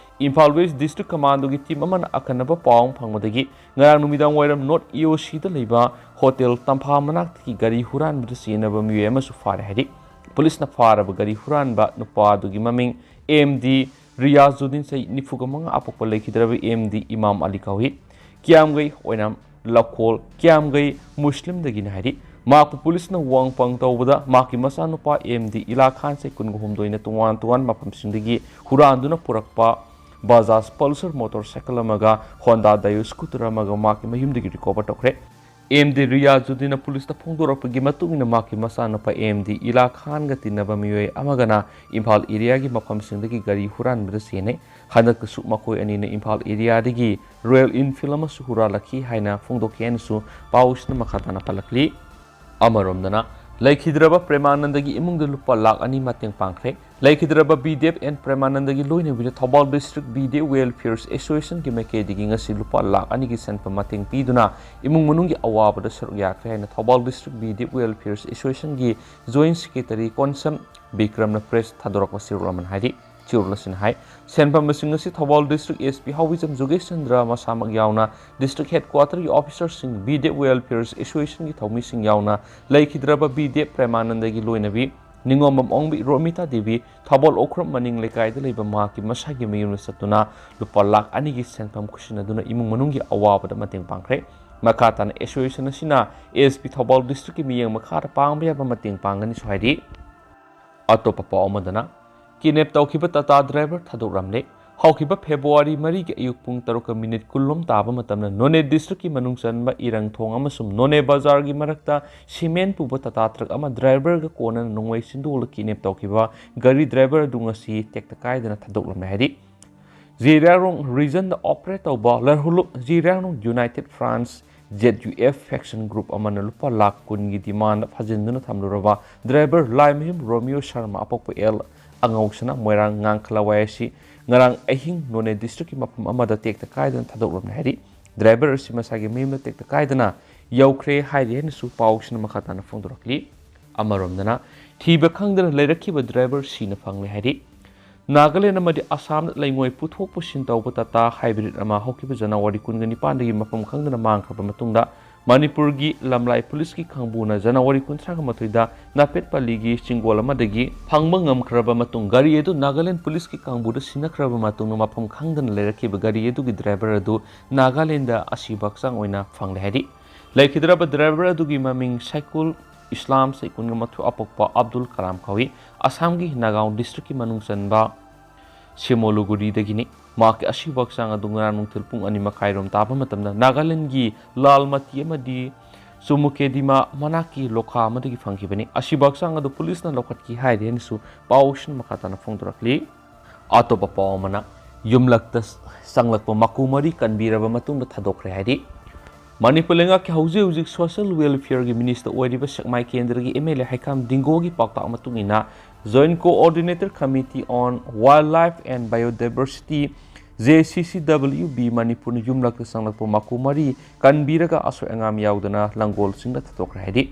ꯏꯝꯐꯥꯜ West District Commandoꯒꯤ ꯇꯤꯝ ꯑꯃꯅ ꯑꯈꯟꯅꯕ ꯄꯥꯎ ꯑꯃ ꯐꯪꯕꯗꯒꯤ ꯉꯔꯥꯡ ꯅꯨꯃꯤꯗꯥꯡ ꯋꯥꯏꯔꯝ North E O Cꯗ ꯂꯩꯕ ꯍꯣꯇꯦꯜ ꯇꯝꯐꯥ ꯃꯅꯥꯛꯇꯒꯤ ꯒꯥꯔꯤ ꯍꯨꯔꯥꯟꯕꯗ ꯆꯦꯟꯅꯕ ꯃꯤꯑꯣꯏ ꯑꯃꯁꯨ ꯐꯥꯔꯦ ꯍꯥꯏꯔꯤ꯫ ꯄꯨꯂꯤꯁꯅ ꯐꯥꯔꯕ ꯒꯥꯔꯤ ꯍꯨꯔꯥꯟꯕ ꯅꯨꯄꯥ ꯑꯗꯨꯒꯤ ꯃꯃꯤꯡ ꯑꯦꯝ ꯗꯤ ꯔꯤꯌꯥꯖꯨꯗꯤꯟ ꯆꯍꯤ ꯅꯤꯐꯨꯒ ꯃꯉꯥ ꯑꯄꯣꯛꯄ ꯂꯩꯈꯤꯗ꯭ꯔꯕ ꯑꯦꯝ ꯗꯤ ꯏꯃꯥꯝ ꯑꯂꯤ ꯀꯧꯏ꯫ ꯀꯤꯌꯥꯝꯒꯩ ꯑꯣꯏꯅꯥꯝ ꯂꯧꯈꯣꯜ ꯀꯤꯌꯥꯝꯒꯩ ꯃꯨꯁꯂꯤꯝꯗꯒꯤꯅꯤ ꯍꯥꯏꯔꯤ꯫ ꯃꯍꯥꯛꯄꯨ ꯄꯨꯂꯤꯁꯅ ꯋꯥꯡ ꯄꯥꯡ ꯇꯧꯕꯗ ꯃꯍꯥꯛꯀꯤ ꯃꯆꯥꯅꯨꯄꯥ ꯑꯦꯝ ꯗꯤ ꯏꯂꯥ ꯈꯥꯟ ꯆꯍꯤ ꯀꯨꯟꯒ ꯍꯨꯝꯗꯣꯏꯅ ꯇꯣꯉꯥꯟ ꯇꯣꯉꯥꯟꯕ ꯃꯐꯝꯁꯤꯡꯗꯒꯤ ꯍꯨꯔꯥꯟꯗꯨꯅ ꯄꯨꯔꯛꯄ ꯕꯖꯥꯖ Pulsar motorcycle ꯑꯃꯒ Honda Daewoo scooter ꯑꯃꯒ ꯃꯍꯥꯛꯀꯤ ꯃꯌꯨꯝꯗꯒꯤ recover ꯇꯧꯈ꯭ꯔꯦ꯫ ꯑꯦꯝ ꯗꯤ ꯔꯤꯌꯥꯖꯨꯗꯤꯟꯅ ꯄꯨꯂꯤꯁꯇ ꯐꯣꯡꯗꯣꯔꯛꯄꯒꯤ ꯃꯇꯨꯡ ꯏꯟꯅ, ꯃꯍꯥꯛꯀꯤ ꯃꯆꯥꯅꯨꯄꯥ ꯑꯦꯝ ꯗꯤ ꯏꯂꯥ ꯈꯥꯟꯒ ꯇꯤꯟꯅꯕ ꯃꯤꯑꯣꯏ ꯑꯃꯒꯅ ꯏꯝꯐꯥꯜ areaꯒꯤ ꯃꯐꯝꯁꯤꯡꯗꯒꯤ ꯒꯥꯔꯤ ꯍꯨꯔꯥꯟꯕꯗ ꯆꯦꯟꯅꯩ꯫ ꯍꯟꯗꯛꯇꯁꯨ ꯃꯈꯣꯏ ꯑꯅꯤꯅ ꯏꯝꯐꯥꯜ areaꯗꯒꯤ Royal Enfield ꯑꯃꯁꯨ ꯍꯨꯔꯥꯜꯂꯛꯈꯤ ꯍꯥꯏꯅ ꯐꯣꯡꯗꯣꯛꯈꯤ ꯍꯥꯏꯅꯁꯨ ꯄꯥꯎꯁꯤꯅ ꯃꯈꯥ ꯇꯥꯅ ꯄꯜꯂꯛꯂꯤ꯫ ꯑꯃꯔꯣꯝꯗꯅ, ꯂꯩꯈꯤꯗ꯭ꯔꯕ ꯄ꯭ꯔꯦꯃꯥꯅꯟꯗꯒꯤ ꯏꯃꯨꯡꯗ ꯂꯨꯄꯥ ꯂꯥꯈ ꯑꯅꯤ ꯃꯇꯦꯡ ꯄꯥꯡꯈ꯭ꯔꯦ꯫ ꯂꯩꯈꯤꯗ꯭ꯔꯕ ꯕꯤꯗꯦꯕ ꯑꯦꯟ ꯄ꯭ꯔꯦꯃꯥꯅꯟꯗꯒꯤ ꯂꯣꯏꯅꯕꯤꯗ ꯊꯧꯕꯥꯜ District ꯕꯤꯗꯦꯕ Welfare Associationꯒꯤ ꯃꯥꯏꯀꯩꯗꯒꯤ ꯉꯁꯤ ꯂꯨꯄꯥ ꯂꯥꯈ ꯑꯅꯤꯒꯤ ꯁꯦꯟꯐꯝ ꯃꯇꯦꯡ ꯄꯤꯗꯨꯅ ꯏꯃꯨꯡ ꯃꯅꯨꯡꯒꯤ ꯑꯋꯥꯕꯗ ꯁꯔꯨꯛ ꯌꯥꯈ꯭ꯔꯦ ꯍꯥꯏꯅ Thoubal District ꯕꯤꯗꯦꯕ Welfare Associationꯒꯤ Joint Secretary Konsam ꯕꯤꯀ꯭ꯔꯝꯅ press ꯊꯥꯗꯣꯔꯛꯄ ꯆꯦꯔꯣꯜ ꯑꯃꯅ ꯍꯥꯏꯔꯤ꯫ ꯆꯦꯔꯣꯜ ꯑꯁꯤꯅ ꯍꯥꯏ, ꯁꯦꯟꯐꯝ ꯑꯁꯤꯡ ꯑꯁꯤ Thoubal District S P ꯍꯥꯎꯕꯤꯖꯝ ꯖꯣꯒꯦꯁ Chandra ꯃꯁꯥꯃꯛ ꯌꯥꯎꯅ District Headquarterꯒꯤ officerꯁꯤꯡ, ꯕꯤꯗꯦꯕ Welfare Associationꯒꯤ ꯊꯧꯃꯤꯁꯤꯡ ꯌꯥꯎꯅ ꯂꯩꯈꯤꯗ꯭ꯔꯕ ꯕꯤꯗꯦꯕ ꯄ꯭ꯔꯦꯃꯥꯅꯟꯗꯒꯤ ꯂꯣꯏꯅꯕꯤ ꯅꯤꯉꯣꯝꯕꯝ ꯑꯣꯡꯕꯤ ꯔꯣꯃꯤꯇꯥ ꯗꯦꯕꯤ ꯊꯧꯕꯥꯜ ꯑꯣꯀ꯭ꯔꯨꯝ ꯃꯅꯤꯡ ꯂꯩꯀꯥꯏꯗ ꯂꯩꯕ ꯃꯍꯥꯛꯀꯤ ꯃꯁꯥꯒꯤ ꯃꯌꯨꯝꯗ ꯆꯠꯇꯨꯅ ꯂꯨꯄꯥ ꯂꯥꯈ ꯑꯅꯤꯒꯤ ꯁꯦꯟꯐꯝ ꯈꯨꯠꯁꯤꯟꯅꯗꯨꯅ ꯏꯃꯨꯡ ꯃꯅꯨꯡꯒꯤ ꯑꯋꯥꯕꯗ ꯃꯇꯦꯡ ꯄꯥꯡꯈ꯭ꯔꯦ꯫ ꯃꯈꯥ ꯇꯥꯅ ꯑꯦꯁꯣꯁꯤꯌꯦꯁꯟ ꯑꯁꯤꯅ ꯑꯦꯁ ꯄꯤ ꯊꯧꯕꯥꯜ ꯗꯤꯁꯇ꯭ꯔꯤꯛꯀꯤ ꯃꯤꯠꯌꯦꯡ ꯃꯈꯥꯗ ꯄꯥꯡꯕ ꯌꯥꯕ ꯃꯇꯦꯡ ꯄꯥꯡꯒꯅꯤꯁꯨ ꯍꯥꯏꯔꯤ꯫ ꯑꯇꯣꯞꯄ ꯄꯥꯎ ꯑꯃꯗꯅ, ꯀꯤꯗꯅꯦꯞ ꯇꯧꯈꯤꯕ ꯇꯥꯇꯥ ꯗ꯭ꯔꯥꯏꯚꯔ ꯊꯥꯗꯣꯛꯂꯝꯂꯦ꯫ ꯍꯧꯈꯤꯕ ꯐꯦꯕ꯭ꯔꯨꯋꯥꯔꯤ ꯃꯔꯤꯒꯤ ꯑꯌꯨꯛ ꯄꯨꯡ ꯇꯔꯨꯛꯀ ꯃꯤꯅꯤꯠ ꯀꯨꯟꯂꯣꯝ ꯇꯥꯕ ꯃꯇꯝꯗ ꯅꯣꯅꯦ ꯗꯤꯁꯇ꯭ꯔꯤꯛꯀꯤ ꯃꯅꯨꯡ ꯆꯟꯕ ꯏꯔꯪꯊꯣꯡ ꯑꯃꯁꯨꯡ ꯅꯣꯅꯦ ꯕꯖꯥꯔꯒꯤ ꯃꯔꯛꯇ ꯁꯤꯃꯦꯟ ꯄꯨꯕ ꯇꯥꯇꯥ ꯇ꯭ꯔꯛ ꯑꯃ ꯗ꯭ꯔꯥꯏꯚꯔꯒ ꯀꯣꯟꯅꯅ ꯅꯣꯡꯃꯩ ꯆꯤꯟꯗꯣꯛꯂ ꯀꯤꯗꯅꯦꯞ ꯇꯧꯈꯤꯕ ꯒꯥꯔꯤ ꯗ꯭ꯔꯥꯏꯚꯔ ꯑꯗꯨ ꯉꯁꯤ ꯇꯦꯛꯇ ꯀꯥꯏꯗꯅ ꯊꯥꯗꯣꯛꯂꯝꯂꯦ ꯍꯥꯏꯔꯤ꯫ ꯖꯤꯔꯤꯌꯥꯔꯣꯡ ꯔꯤꯖꯟꯗ ꯑꯣꯄꯔꯦꯠ ꯇꯧꯕ ꯂꯔꯍꯨꯂꯨꯞ Jiriarong united front Z U F faction group ꯑꯃꯅ ꯂꯨꯄꯥ ꯂꯥꯈ ꯀꯨꯟꯒꯤ ꯗꯤꯃꯥꯟꯗ ꯐꯥꯖꯤꯟꯗꯨꯅ ꯊꯝꯂꯨꯔꯕ ꯗ꯭ꯔꯥꯏꯚꯔ ꯂꯥꯏꯃꯌꯨꯝ ꯔꯣꯃꯤꯌꯣ ꯁꯔꯃ ꯑꯄꯣꯛꯄ ꯑꯦꯜ ꯑꯉꯧꯁꯅꯥ ꯃꯣꯏꯔꯥꯡ ꯉꯥꯡꯈꯂꯋꯥꯏ ꯑꯁꯤ ꯉꯔꯥꯡ ꯑꯍꯤꯡ ꯅꯣꯅꯦ ꯗꯤꯁꯇ꯭ꯔꯤꯛꯀꯤ ꯃꯐꯝ ꯑꯃꯗ ꯇꯦꯛꯇ ꯀꯥꯏꯗꯅ ꯊꯥꯗꯣꯛꯂꯝꯂꯦ ꯍꯥꯏꯔꯤ꯫ ꯗ꯭ꯔꯥꯏꯚꯔ ꯑꯁꯤ ꯃꯁꯥꯒꯤ ꯃꯌꯨꯝꯗ ꯇꯦꯛꯇ ꯀꯥꯏꯗꯅ ꯌꯧꯈ꯭ꯔꯦ ꯍꯥꯏꯔꯤ ꯍꯥꯏꯅꯁꯨ ꯄꯥꯎꯁꯤꯅ ꯃꯈꯥ ꯇꯥꯅ ꯐꯣꯡꯗꯣꯔꯛꯂꯤ꯫ ꯑꯃꯔꯣꯝꯗꯅ, ꯊꯤꯕ ꯈꯪꯗꯅ ꯂꯩꯔꯛꯈꯤꯕ ꯗ꯭ꯔꯥꯏꯚꯔ ꯁꯤꯅ ꯐꯪꯂꯦ ꯍꯥꯏꯔꯤ꯫ ꯅꯥꯒꯥꯂꯦꯟ ꯑꯃꯗꯤ ꯑꯁꯥꯝꯗ ꯂꯩꯉꯣꯏ ꯄꯨꯊꯣꯛ ꯄꯨꯁꯤꯟ ꯇꯧꯕ ꯇꯥꯇꯥ ꯍꯥꯏꯕ꯭ꯔꯤꯠ ꯑꯃ ꯍꯧꯈꯤꯕ ꯖꯅꯋꯥꯔꯤ ꯀꯨꯟꯒ ꯅꯤꯄꯥꯟꯗꯒꯤ ꯃꯐꯝ ꯈꯪꯗꯅ ꯃꯥꯡꯈ꯭ꯔꯕ ꯃꯇꯨꯡꯗ, ꯃꯅꯤꯄꯨꯔꯒꯤ ꯂꯝꯂꯥꯏ ꯄꯨꯂꯤꯁꯀꯤ ꯀꯥꯡꯕꯨꯅ ꯖꯅꯋꯥꯔꯤ ꯀꯨꯟꯊ꯭ꯔꯥꯒ ꯃꯥꯊꯣꯏꯗ ꯅꯥꯄꯦꯠꯄꯜꯂꯤꯒꯤ ꯆꯤꯡꯒꯣꯜ ꯑꯃꯗꯒꯤ ꯐꯪꯕ ꯉꯝꯈ꯭ꯔꯕ ꯃꯇꯨꯡ, ꯒꯥꯔꯤ ꯑꯗꯨ ꯅꯥꯒꯥꯂꯦꯟ ꯄꯨꯂꯤꯁꯀꯤ ꯀꯥꯡꯕꯨꯗ ꯁꯤꯟꯅꯈ꯭ꯔꯕ ꯃꯇꯨꯡꯗ, ꯃꯐꯝ ꯈꯪꯗꯅ ꯂꯩꯔꯛꯈꯤꯕ ꯒꯥꯔꯤ ꯑꯗꯨꯒꯤ ꯗ꯭ꯔꯥꯏꯚꯔ ꯑꯗꯨ ꯅꯥꯒꯥꯂꯦꯟꯗ ꯑꯁꯤꯕ ꯍꯛꯆꯥꯡ ꯑꯣꯏꯅ ꯐꯪꯂꯦ ꯍꯥꯏꯔꯤ꯫ ꯂꯩꯈꯤꯗ꯭ꯔꯕ ꯗ꯭ꯔꯥꯏꯚꯔ ꯑꯗꯨꯒꯤ ꯃꯃꯤꯡ ꯁꯥꯏꯀꯨꯜ ꯏꯁꯂꯥꯝ, ꯆꯍꯤ ꯀꯨꯟꯒ ꯃꯥꯊꯣꯏ, ꯑꯄꯣꯛꯄ ꯑꯕꯗꯨꯜ ꯀꯂꯥꯝ ꯀꯧꯏ꯫ ꯑꯁꯥꯝꯒꯤ ꯅꯥꯒꯥꯎꯟ ꯗꯤꯁꯇ꯭ꯔꯤꯛꯀꯤ ꯃꯅꯨꯡ ꯆꯟꯕ ꯁꯤꯃꯣꯂꯨꯒꯨꯔꯤꯗꯒꯤꯅꯤ꯫ ꯃꯍꯥꯛꯀꯤ ꯑꯁꯤꯕ ꯍꯛꯆꯥꯡ ꯑꯗꯨ ꯉꯔꯥꯡ ꯅꯨꯡꯊꯤꯜ ꯄꯨꯡ ꯑꯅꯤ ꯃꯈꯥꯏꯔꯣꯝ ꯇꯥꯕ ꯃꯇꯝꯗ ꯅꯥꯒꯥꯂꯦꯟꯗꯒꯤ ꯂꯥꯜꯃꯇꯤ ꯑꯃꯗꯤ ꯆꯨꯃꯨꯀꯦꯗꯤꯃꯥ ꯃꯅꯥꯛꯀꯤ ꯂꯣꯈꯥ ꯑꯃꯗꯒꯤ ꯐꯪꯈꯤꯕꯅꯤ꯫ ꯑꯁꯤꯕ ꯍꯛꯆꯥꯡ ꯑꯗꯨ ꯄꯨꯂꯤꯁꯅ ꯂꯧꯈꯠꯈꯤ ꯍꯥꯏꯔꯤ ꯍꯥꯏꯅꯁꯨ ꯄꯥꯎꯁꯤꯅ ꯃꯈꯥ ꯇꯥꯅ ꯐꯣꯡꯗꯣꯔꯛꯂꯤ꯫ ꯑꯇꯣꯞꯄ ꯄꯥꯎ ꯑꯃꯅ, ꯌꯨꯝꯂꯛꯇ ꯆꯪꯂꯛꯄ ꯃꯀꯨ ꯃꯔꯤ ꯀꯟꯕꯤꯔꯕ ꯃꯇꯨꯡꯗ ꯊꯥꯗꯣꯛꯈ꯭ꯔꯦ ꯍꯥꯏꯔꯤ꯫ ꯃꯅꯤꯄꯨꯔ ꯂꯩꯉꯥꯛꯀꯤ ꯍꯧꯖꯤꯛ ꯍꯧꯖꯤꯛ ꯁꯣꯁꯤꯌꯦꯜ ꯋꯦꯜꯐꯤꯌꯔꯒꯤ ꯃꯤꯅꯤꯁꯇꯔ ꯑꯣꯏꯔꯤꯕ ꯁꯦꯛꯃꯥꯏ ꯀꯦꯟꯗ꯭ꯔꯒꯤ ꯑꯦꯝ ꯑꯦꯜ ꯑꯦ ꯍꯩꯈꯥꯝ ꯗꯤꯡꯒꯣꯒꯤ ꯄꯥꯎꯇꯥꯛ ꯃꯇꯨꯡ ꯏꯟꯅ, Joint Coordinator Committee on Wildlife and Biodiversity, J ꯁꯤ ꯁꯤ ꯗꯕ꯭ꯂꯤꯌꯨ ꯕꯤ, ꯃꯅꯤꯄꯨꯔꯅ ꯌꯨꯝꯂꯛꯇ ꯆꯪꯂꯛꯄ ꯃꯀꯨ ꯃꯔꯤ ꯀꯟꯕꯤꯔꯒ ꯑꯁꯣꯏ ꯑꯉꯥꯝ ꯌꯥꯎꯗꯅ ꯂꯪꯒꯣꯜꯁꯤꯡꯗ ꯊꯥꯗꯣꯛꯈ꯭ꯔꯦ ꯍꯥꯏꯔꯤ꯫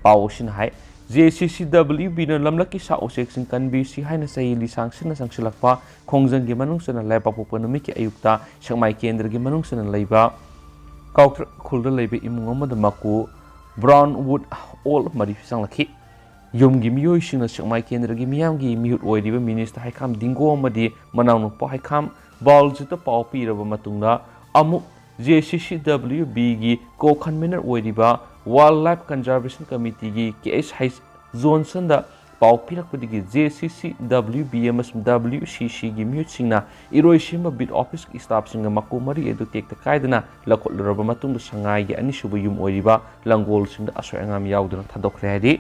ꯄꯥꯎ ꯑꯁꯤꯅ ꯍꯥꯏ, ꯖꯦ ꯁꯤ ꯁꯤ ꯗꯕ꯭ꯂꯤꯌꯨ ꯕꯤꯅ ꯂꯝꯂꯛꯀꯤ ꯁꯥ ꯎꯆꯦꯛꯁꯤꯡ ꯀꯟꯕꯤꯁꯤ ꯍꯥꯏꯅ ꯆꯍꯤ ꯂꯤꯁꯥꯡ ꯁꯤꯟꯅ ꯆꯪꯁꯤꯜꯂꯛꯄ ꯈꯣꯡꯖꯪꯒꯤ ꯃꯅꯨꯡ ꯆꯟꯅ ꯂꯩꯕꯥꯛꯄꯣꯛꯄ ꯅꯨꯃꯤꯠꯀꯤ ꯑꯌꯨꯛꯇ ꯁꯦꯛꯃꯥꯏ ꯀꯦꯟꯗ꯭ꯔꯒꯤ ꯃꯅꯨꯡ ꯆꯟꯅ ꯂꯩꯕ ꯀꯥꯎꯊ꯭ꯔ ꯈꯨꯜꯗ ꯂꯩꯕ ꯏꯃꯨꯡ ꯑꯃꯗ ꯃꯀꯨ ꯕ꯭ꯔꯥꯎꯟ ꯋꯨꯗ ꯑꯣꯜ ꯃꯔꯤ ꯆꯪꯂꯛꯈꯤ꯫ ꯌꯨꯝꯒꯤ ꯃꯤꯑꯣꯏꯁꯤꯡꯅ ꯁꯦꯛꯃꯥꯏ ꯀꯦꯟꯗ꯭ꯔꯒꯤ ꯃꯤꯌꯥꯝꯒꯤ ꯃꯤꯍꯨꯠ ꯑꯣꯏꯔꯤꯕ ꯃꯤꯅꯤꯁꯇꯔ ꯍꯩꯈꯥꯝ ꯗꯤꯡꯒꯣ ꯑꯃꯗꯤ ꯃꯅꯥꯎꯅꯨꯄꯥ ꯍꯩꯈꯥꯝ ꯕꯥꯜꯖꯤꯠꯇ ꯄꯥꯎ ꯄꯤꯔꯕ ꯃꯇꯨꯡꯗ ꯑꯃꯨꯛ J C C W B ꯒꯤ co-convener ꯑꯣꯏꯔꯤꯕ Wildlife Conservation Committee ꯒꯤ K S H ꯖꯣꯟꯁꯟꯗ ꯄꯥꯎ ꯄꯤꯔꯛꯄꯗꯒꯤ J C C W B ꯑꯃꯁꯨꯡ W C C ꯒꯤ ꯃꯤꯍꯨꯠꯁꯤꯡꯅ ꯏꯔꯣꯏꯁꯦꯝꯕ beat office ꯀꯤ staff ꯁꯤꯡꯒ ꯃꯀꯣꯛ ꯃꯔꯤ ꯑꯗꯨ ꯇꯦꯛꯇ ꯀꯥꯏꯗꯅ ꯂꯧꯈꯠꯂꯨꯔꯕ ꯃꯇꯨꯡꯗ ꯁꯉꯥꯏꯒꯤ ꯑꯅꯤꯁꯨꯕ ꯌꯨꯝ ꯑꯣꯏꯔꯤꯕ ꯂꯪꯒꯣꯜꯁꯤꯡꯗ ꯑꯁꯣꯏ ꯑꯉꯥꯝ ꯌꯥꯎꯗꯅ ꯊꯥꯗꯣꯛꯈ꯭ꯔꯦ ꯍꯥꯏꯔꯤ꯫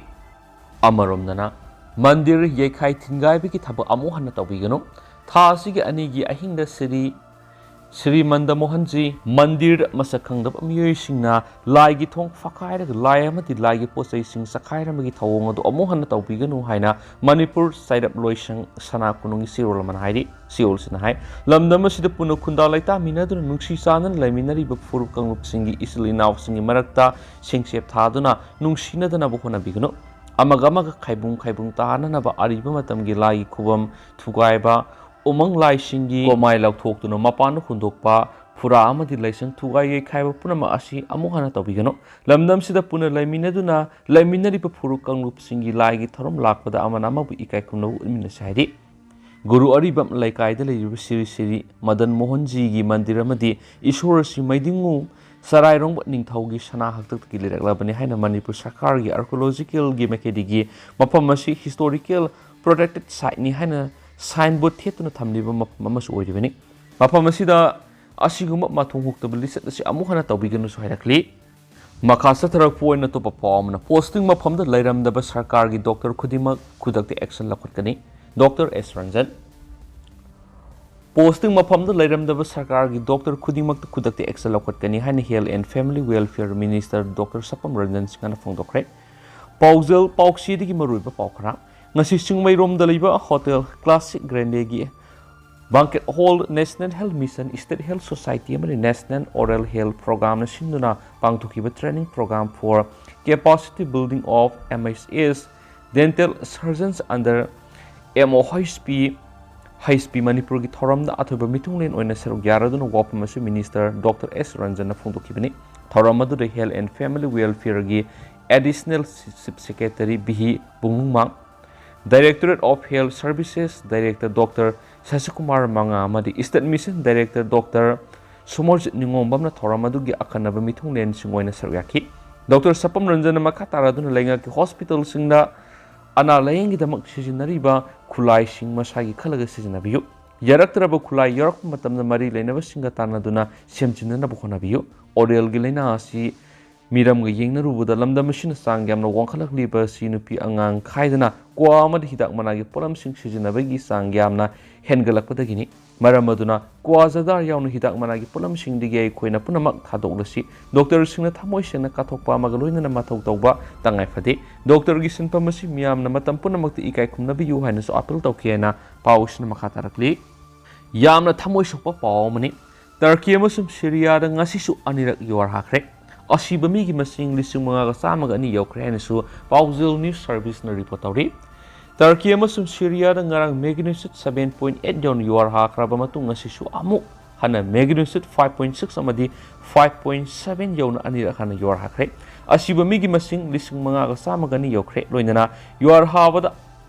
ꯑꯃꯔꯣꯝꯗꯅ ꯃꯟꯗꯤꯔ ꯌꯩꯈꯥꯏ ꯊꯤꯟꯒꯥꯏꯕꯒꯤ ꯊꯕꯛ ꯑꯃꯨꯛ ꯍꯟꯅ ꯇꯧꯕꯤꯒꯅꯨ꯫ ꯊꯥ ꯑꯁꯤꯒꯤ ꯑꯅꯤꯒꯤ ꯑꯍꯤꯡꯗ ꯁ꯭ꯔꯤ ꯁ꯭ꯔꯤ ꯃꯟꯗ ꯃꯣꯍꯟꯖꯤ ꯃꯟꯗꯤꯔ ꯃꯁꯛ ꯈꯪꯗꯕ ꯃꯤꯑꯣꯏꯁꯤꯡꯅ ꯂꯥꯏꯒꯤ ꯊꯣꯡ ꯐꯥꯈꯥꯏꯔꯒ ꯂꯥꯏ ꯑꯃꯗꯤ ꯂꯥꯏꯒꯤ ꯄꯣꯠ ꯆꯩꯁꯤꯡ ꯆꯈꯥꯏꯔꯝꯕꯒꯤ ꯊꯧꯑꯣꯡ ꯑꯗꯨ ꯑꯃꯨꯛ ꯍꯟꯅ ꯇꯧꯕꯤꯒꯅꯨ ꯍꯥꯏꯅ ꯃꯅꯤꯄꯨꯔ ꯆꯩꯔꯞ ꯂꯣꯏꯁꯪ ꯁꯅꯥ ꯀꯣꯅꯨꯡꯒꯤ ꯆꯦꯔꯣꯜ ꯑꯃꯅ ꯍꯥꯏꯔꯤ꯫ ꯆꯦꯔꯣꯜꯁꯤꯅ ꯍꯥꯏ, ꯂꯝꯗꯝ ꯑꯁꯤꯗ ꯄꯨꯟꯅ ꯈꯨꯟꯗꯥ ꯂꯩꯇꯥꯃꯤꯟꯅꯗꯨꯅ ꯅꯨꯡꯁꯤ ꯆꯥꯟꯅꯅ ꯂꯩꯃꯤꯟꯅꯔꯤꯕ ꯐꯨꯔꯨꯞ ꯀꯥꯡꯂꯨꯞꯁꯤꯡꯒꯤ ꯏꯆꯤꯜ ꯏꯅꯥꯎꯁꯤꯡꯒꯤ ꯃꯔꯛꯇ ꯁꯦꯡꯆꯦꯞ ꯊꯥꯗꯨꯅ ꯅꯨꯡꯁꯤꯅꯗꯅꯕ ꯍꯣꯠꯅꯕꯤꯒꯅꯨ꯫ ꯑꯃꯒ ꯑꯃꯒ ꯈꯥꯏꯕꯨꯡ ꯈꯥꯏꯕꯨꯡ ꯇꯥꯅꯅꯕ ꯑꯔꯤꯕ ꯃꯇꯝꯒꯤ ꯂꯥꯏꯒꯤ ꯈꯨꯕꯝ ꯊꯨꯒꯥꯏꯕ, ꯎꯃꯪ ꯂꯥꯏꯁꯤꯡꯒꯤ ꯀꯣꯃꯥꯏ ꯂꯧꯊꯣꯛꯇꯨꯅ ꯃꯄꯥꯟꯗ ꯍꯨꯟꯗꯣꯛꯄ, ꯐꯨꯔꯥ ꯑꯃꯗꯤ ꯂꯥꯏꯁꯪ ꯊꯨꯒꯥꯏ ꯌꯩꯈꯥꯏꯕ ꯄꯨꯝꯅꯃꯛ ꯑꯁꯤ ꯑꯃꯨꯛ ꯍꯟꯅ ꯇꯧꯕꯤꯒꯅꯨ꯫ ꯂꯝꯗꯝꯁꯤꯗ ꯄꯨꯟꯅ ꯂꯩꯃꯤꯟꯅꯗꯨꯅ ꯂꯩꯃꯤꯟꯅꯔꯤꯕ ꯐꯨꯔꯨꯞ ꯀꯥꯡꯂꯨꯞꯁꯤꯡꯒꯤ ꯂꯥꯏꯒꯤ ꯊꯧꯔꯝ ꯂꯥꯛꯄꯗ ꯑꯃꯅ ꯑꯃꯕꯨ ꯏꯀꯥꯏ ꯈꯨꯝꯅꯕ ꯎꯠꯃꯤꯟꯅꯁꯤ ꯍꯥꯏꯔꯤ꯫ ꯒꯨꯔꯨ ꯑꯔꯤꯕꯝ ꯂꯩꯀꯥꯏꯗ ꯂꯩꯔꯤꯕ ꯁ꯭ꯔꯤ ꯁ꯭ꯔꯤ ꯃꯗꯟ ꯃꯣꯍꯟꯖꯤꯒꯤ ꯃꯟꯗꯤꯔ ꯑꯃꯗꯤ ꯏꯁꯣꯔ ꯑꯁꯤ ꯃꯩꯗꯤꯡꯉꯨ ꯆꯔꯥꯏꯔꯣꯡꯕ ꯅꯤꯡꯊꯧꯒꯤ ꯁꯅꯥ ꯍꯥꯛꯇꯛꯇꯒꯤ ꯂꯩꯔꯛꯂꯕꯅꯤ ꯍꯥꯏꯅ ꯃꯅꯤꯄꯨꯔ ꯁꯔꯀꯥꯔꯒꯤ archaeological ꯒꯤ ꯃꯥꯏꯀꯩꯗꯒꯤ ꯃꯐꯝ ꯑꯁꯤ historical protected site ꯅꯤ ꯍꯥꯏꯅ signboard ꯊꯦꯠꯇꯨꯅ ꯊꯝꯂꯤꯕ ꯃꯐꯝ ꯑꯃꯁꯨ ꯑꯣꯏꯔꯤꯕꯅꯤ꯫ ꯃꯐꯝ ꯑꯁꯤꯗ ꯑꯁꯤꯒꯨꯝꯕ ꯃꯊꯣꯡ ꯍꯨꯛꯇꯕ ꯂꯤꯆꯠ ꯑꯁꯤ ꯑꯃꯨꯛ ꯍꯟꯅ ꯇꯧꯕꯤꯒꯅꯨꯁꯨ ꯍꯥꯏꯔꯛꯂꯤ꯫ ꯃꯈꯥ ꯆꯠꯊꯔꯛꯄ ꯑꯣꯏꯅ ꯑꯇꯣꯞꯄ ꯄꯥꯎ ꯑꯃꯅ, posting ꯃꯐꯝꯗ ꯂꯩꯔꯝꯗꯕ ꯁꯔꯀꯥꯔꯒꯤ doctor ꯈꯨꯗꯤꯡꯃꯛ ꯈꯨꯗꯛꯇ action ꯂꯧꯈꯠꯀꯅꯤ, Doctor S Ranjan. Posting ꯃꯐꯝꯗ ꯂꯩꯔꯝꯗꯕ ꯁꯔꯀꯥꯔꯒꯤ doctor ꯈꯨꯗꯤꯡꯃꯛꯇ ꯈꯨꯗꯛꯇ action ꯂꯧꯈꯠꯀꯅꯤ ꯍꯥꯏꯅ Health and Family Welfare Minister Doctor ꯁꯄꯝ Ranjan ꯁꯤꯡꯍꯅ ꯐꯣꯡꯗꯣꯛꯈ꯭ꯔꯦ꯫ ꯄꯥꯎꯖꯦꯜ ꯄꯥꯎꯆꯦꯗꯒꯤ ꯃꯔꯨꯑꯣꯏꯕ ꯄꯥꯎ ꯈꯔ꯫ ꯉꯁꯤ ꯆꯤꯡꯃꯩꯔꯣꯡꯗ ꯂꯩꯕ Hotel Classic Grande ꯒꯤ banquet hall National Health Mission, State Health Society ꯑꯃꯗꯤ National Oral Health Program ꯅ ꯁꯤꯟꯗꯨꯅ ꯄꯥꯡꯊꯣꯛꯈꯤꯕ Training Program for Capacity Building of M H S Dental Surgeons under M O H P, H P ꯃꯅꯤꯄꯨꯔꯒꯤ ꯊꯧꯔꯝꯗ ꯑꯊꯣꯏꯕ ꯃꯤꯊꯨꯡꯂꯦꯟ ꯑꯣꯏꯅ ꯁꯔꯨꯛ ꯌꯥꯔꯗꯨꯅ ꯋꯥꯐꯝ ꯑꯁꯤ Minister Doctor S ꯔꯟꯖꯟꯅ ꯐꯣꯡꯗꯣꯛꯈꯤꯕꯅꯤ꯫ ꯊꯧꯔꯝ ꯑꯗꯨꯗ Health and Family Welfare ꯒꯤ Additional Chief Secretary ꯕꯤ ꯍꯤ ꯕꯨꯡꯅꯨꯡꯃꯥꯡ, Directorate of Health Services Director Doctor Sashikumar ꯃꯉꯥ ꯑꯃꯗꯤ State Mission Director Doctor Somorjit ꯅꯤꯉꯣꯝꯕꯝꯅ ꯊꯧꯔꯝ ꯑꯗꯨꯒꯤ ꯑꯈꯟꯅꯕ ꯃꯤꯊꯨꯡꯂꯦꯟꯁꯤꯡ ꯑꯣꯏꯅ ꯁꯔꯨꯛ ꯌꯥꯈꯤ꯫ ꯗꯣꯛꯇꯔ ꯁꯄꯝ ꯔꯟꯖꯟꯅ ꯃꯈꯥ ꯇꯥꯔꯗꯨꯅ ꯂꯩꯉꯥꯛꯀꯤ ꯍꯣꯁꯄꯤꯇꯥꯜꯁꯤꯡꯗ ꯑꯅꯥ ꯂꯥꯌꯦꯡꯒꯤꯗꯃꯛ ꯁꯤꯖꯤꯟꯅꯔꯤꯕ ꯈꯨꯠꯂꯥꯏꯁꯤꯡ ꯃꯁꯥꯒꯤ ꯈꯜꯂꯒ ꯁꯤꯖꯤꯟꯅꯕꯤꯌꯨ꯫ ꯌꯥꯔꯛꯇ꯭ꯔꯕ ꯈꯨꯠꯂꯥꯏ ꯌꯥꯎꯔꯛꯄ ꯃꯇꯝꯗ ꯃꯔꯤ ꯂꯩꯅꯕꯁꯤꯡꯒ ꯇꯥꯟꯅꯗꯨꯅ ꯁꯦꯝꯖꯤꯟꯅꯅꯕ ꯍꯣꯠꯅꯕꯤꯌꯨ꯫ ꯑꯣꯔꯦꯜꯒꯤ ꯂꯥꯏꯅꯥ ꯑꯁꯤ ꯃꯤꯔꯝꯒ ꯌꯦꯡꯅꯔꯨꯕꯗ ꯂꯝꯗꯝ ꯑꯁꯤꯅ ꯆꯥꯡ ꯌꯥꯝꯅ ꯋꯥꯡꯈꯠꯂꯛꯂꯤꯕ ꯑꯁꯤ ꯅꯨꯄꯤ ꯑꯉꯥꯡ ꯈꯥꯏꯗꯅ ꯀ꯭ꯋꯥ ꯑꯃꯗꯤ ꯍꯤꯗꯥꯛ ꯃꯅꯥꯒꯤ ꯄꯣꯠꯂꯝꯁꯤꯡ ꯁꯤꯖꯤꯟꯅꯕꯒꯤ ꯆꯥꯡ ꯌꯥꯝꯅ ꯍꯦꯟꯒꯠꯂꯛꯄꯗꯒꯤꯅꯤ꯫ ꯃꯔꯝ ꯑꯗꯨꯅ ꯀ꯭ꯋꯥ ꯖꯥꯔꯗꯥꯔ ꯌꯥꯎꯅ ꯍꯤꯗꯥꯛ ꯃꯅꯥꯒꯤ ꯄꯣꯠꯂꯝꯁꯤꯡꯗꯒꯤ ꯑꯩꯈꯣꯏꯅ ꯄꯨꯝꯅꯃꯛ ꯊꯥꯗꯣꯛꯂꯁꯤ꯫ ꯗꯣꯛꯇꯔꯁꯤꯡꯅ ꯊꯃꯣꯏ ꯁꯦꯡꯅ ꯀꯠꯊꯣꯛꯄ ꯑꯃꯒ ꯂꯣꯏꯅꯅ ꯃꯊꯧ ꯇꯧꯕ ꯇꯉꯥꯏ ꯐꯗꯦ꯫ ꯗꯣꯛꯇꯔꯒꯤ ꯁꯤꯟꯐꯝ ꯑꯁꯤ ꯃꯤꯌꯥꯝꯅ ꯃꯇꯝ ꯄꯨꯝꯅꯃꯛꯇ ꯏꯀꯥꯏ ꯈꯨꯝꯅꯕꯤꯌꯨ ꯍꯥꯏꯅꯁꯨ ꯑꯥꯄꯤꯜ ꯇꯧꯈꯤ ꯍꯥꯏꯅ ꯄꯥꯎꯁꯤꯅ ꯃꯈꯥ ꯇꯥꯔꯛꯂꯤ꯫ ꯌꯥꯝꯅ ꯊꯃꯣꯏ ꯁꯣꯛꯄ ꯄꯥꯎ ꯑꯃꯅꯤ꯫ ꯇꯔꯀꯤ ꯑꯃꯁꯨꯡ ꯁꯤꯔꯤꯌꯥꯗ ꯉꯁꯤꯁꯨ ꯑꯅꯤꯔꯛ ꯌꯨꯍꯥꯔ ꯍꯥꯈ꯭ꯔꯦ꯫ ꯑꯁꯤꯕ ꯃꯤꯒꯤ ꯃꯁꯤꯡ ꯂꯤꯁꯤꯡ ꯃꯉꯥꯒ ꯆꯥꯝꯃꯒ ꯑꯅꯤ ꯌꯧꯈ꯭ꯔꯦ ꯍꯥꯏꯅꯁꯨ ꯄꯥꯎꯖꯦꯜ ꯅ꯭ꯌꯨꯁ ꯁꯔꯚꯤꯁꯅ ꯔꯤꯄꯣꯔꯠ ꯇꯧꯔꯤ꯫ ꯇꯔꯀꯤ ꯑꯃꯁꯨꯡ ꯁꯤꯔꯤꯌꯥꯗ ꯉꯔꯥꯡ magnitude seven point eight ꯌꯧꯅ ꯌꯨꯍꯥꯔ ꯍꯥꯈ꯭ꯔꯕ ꯃꯇꯨꯡ, ꯉꯁꯤꯁꯨ ꯑꯃꯨꯛ ꯍꯟꯅ magnitude five point six ꯑꯃꯗꯤ five point seven ꯌꯧꯅ ꯑꯅꯤꯔꯛ ꯍꯟꯅ ꯌꯨꯍꯥꯔ ꯍꯥꯈ꯭ꯔꯦ꯫ ꯑꯁꯤꯕ ꯃꯤꯒꯤ ꯃꯁꯤꯡ ꯂꯤꯁꯤꯡ ꯃꯉꯥꯒ ꯆꯥꯝꯃꯒ ꯑꯅꯤ ꯌꯧꯈ꯭ꯔꯦ꯫ ꯂꯣꯏꯅꯅ ꯌꯨꯍꯥꯔ ꯍꯥꯕꯗ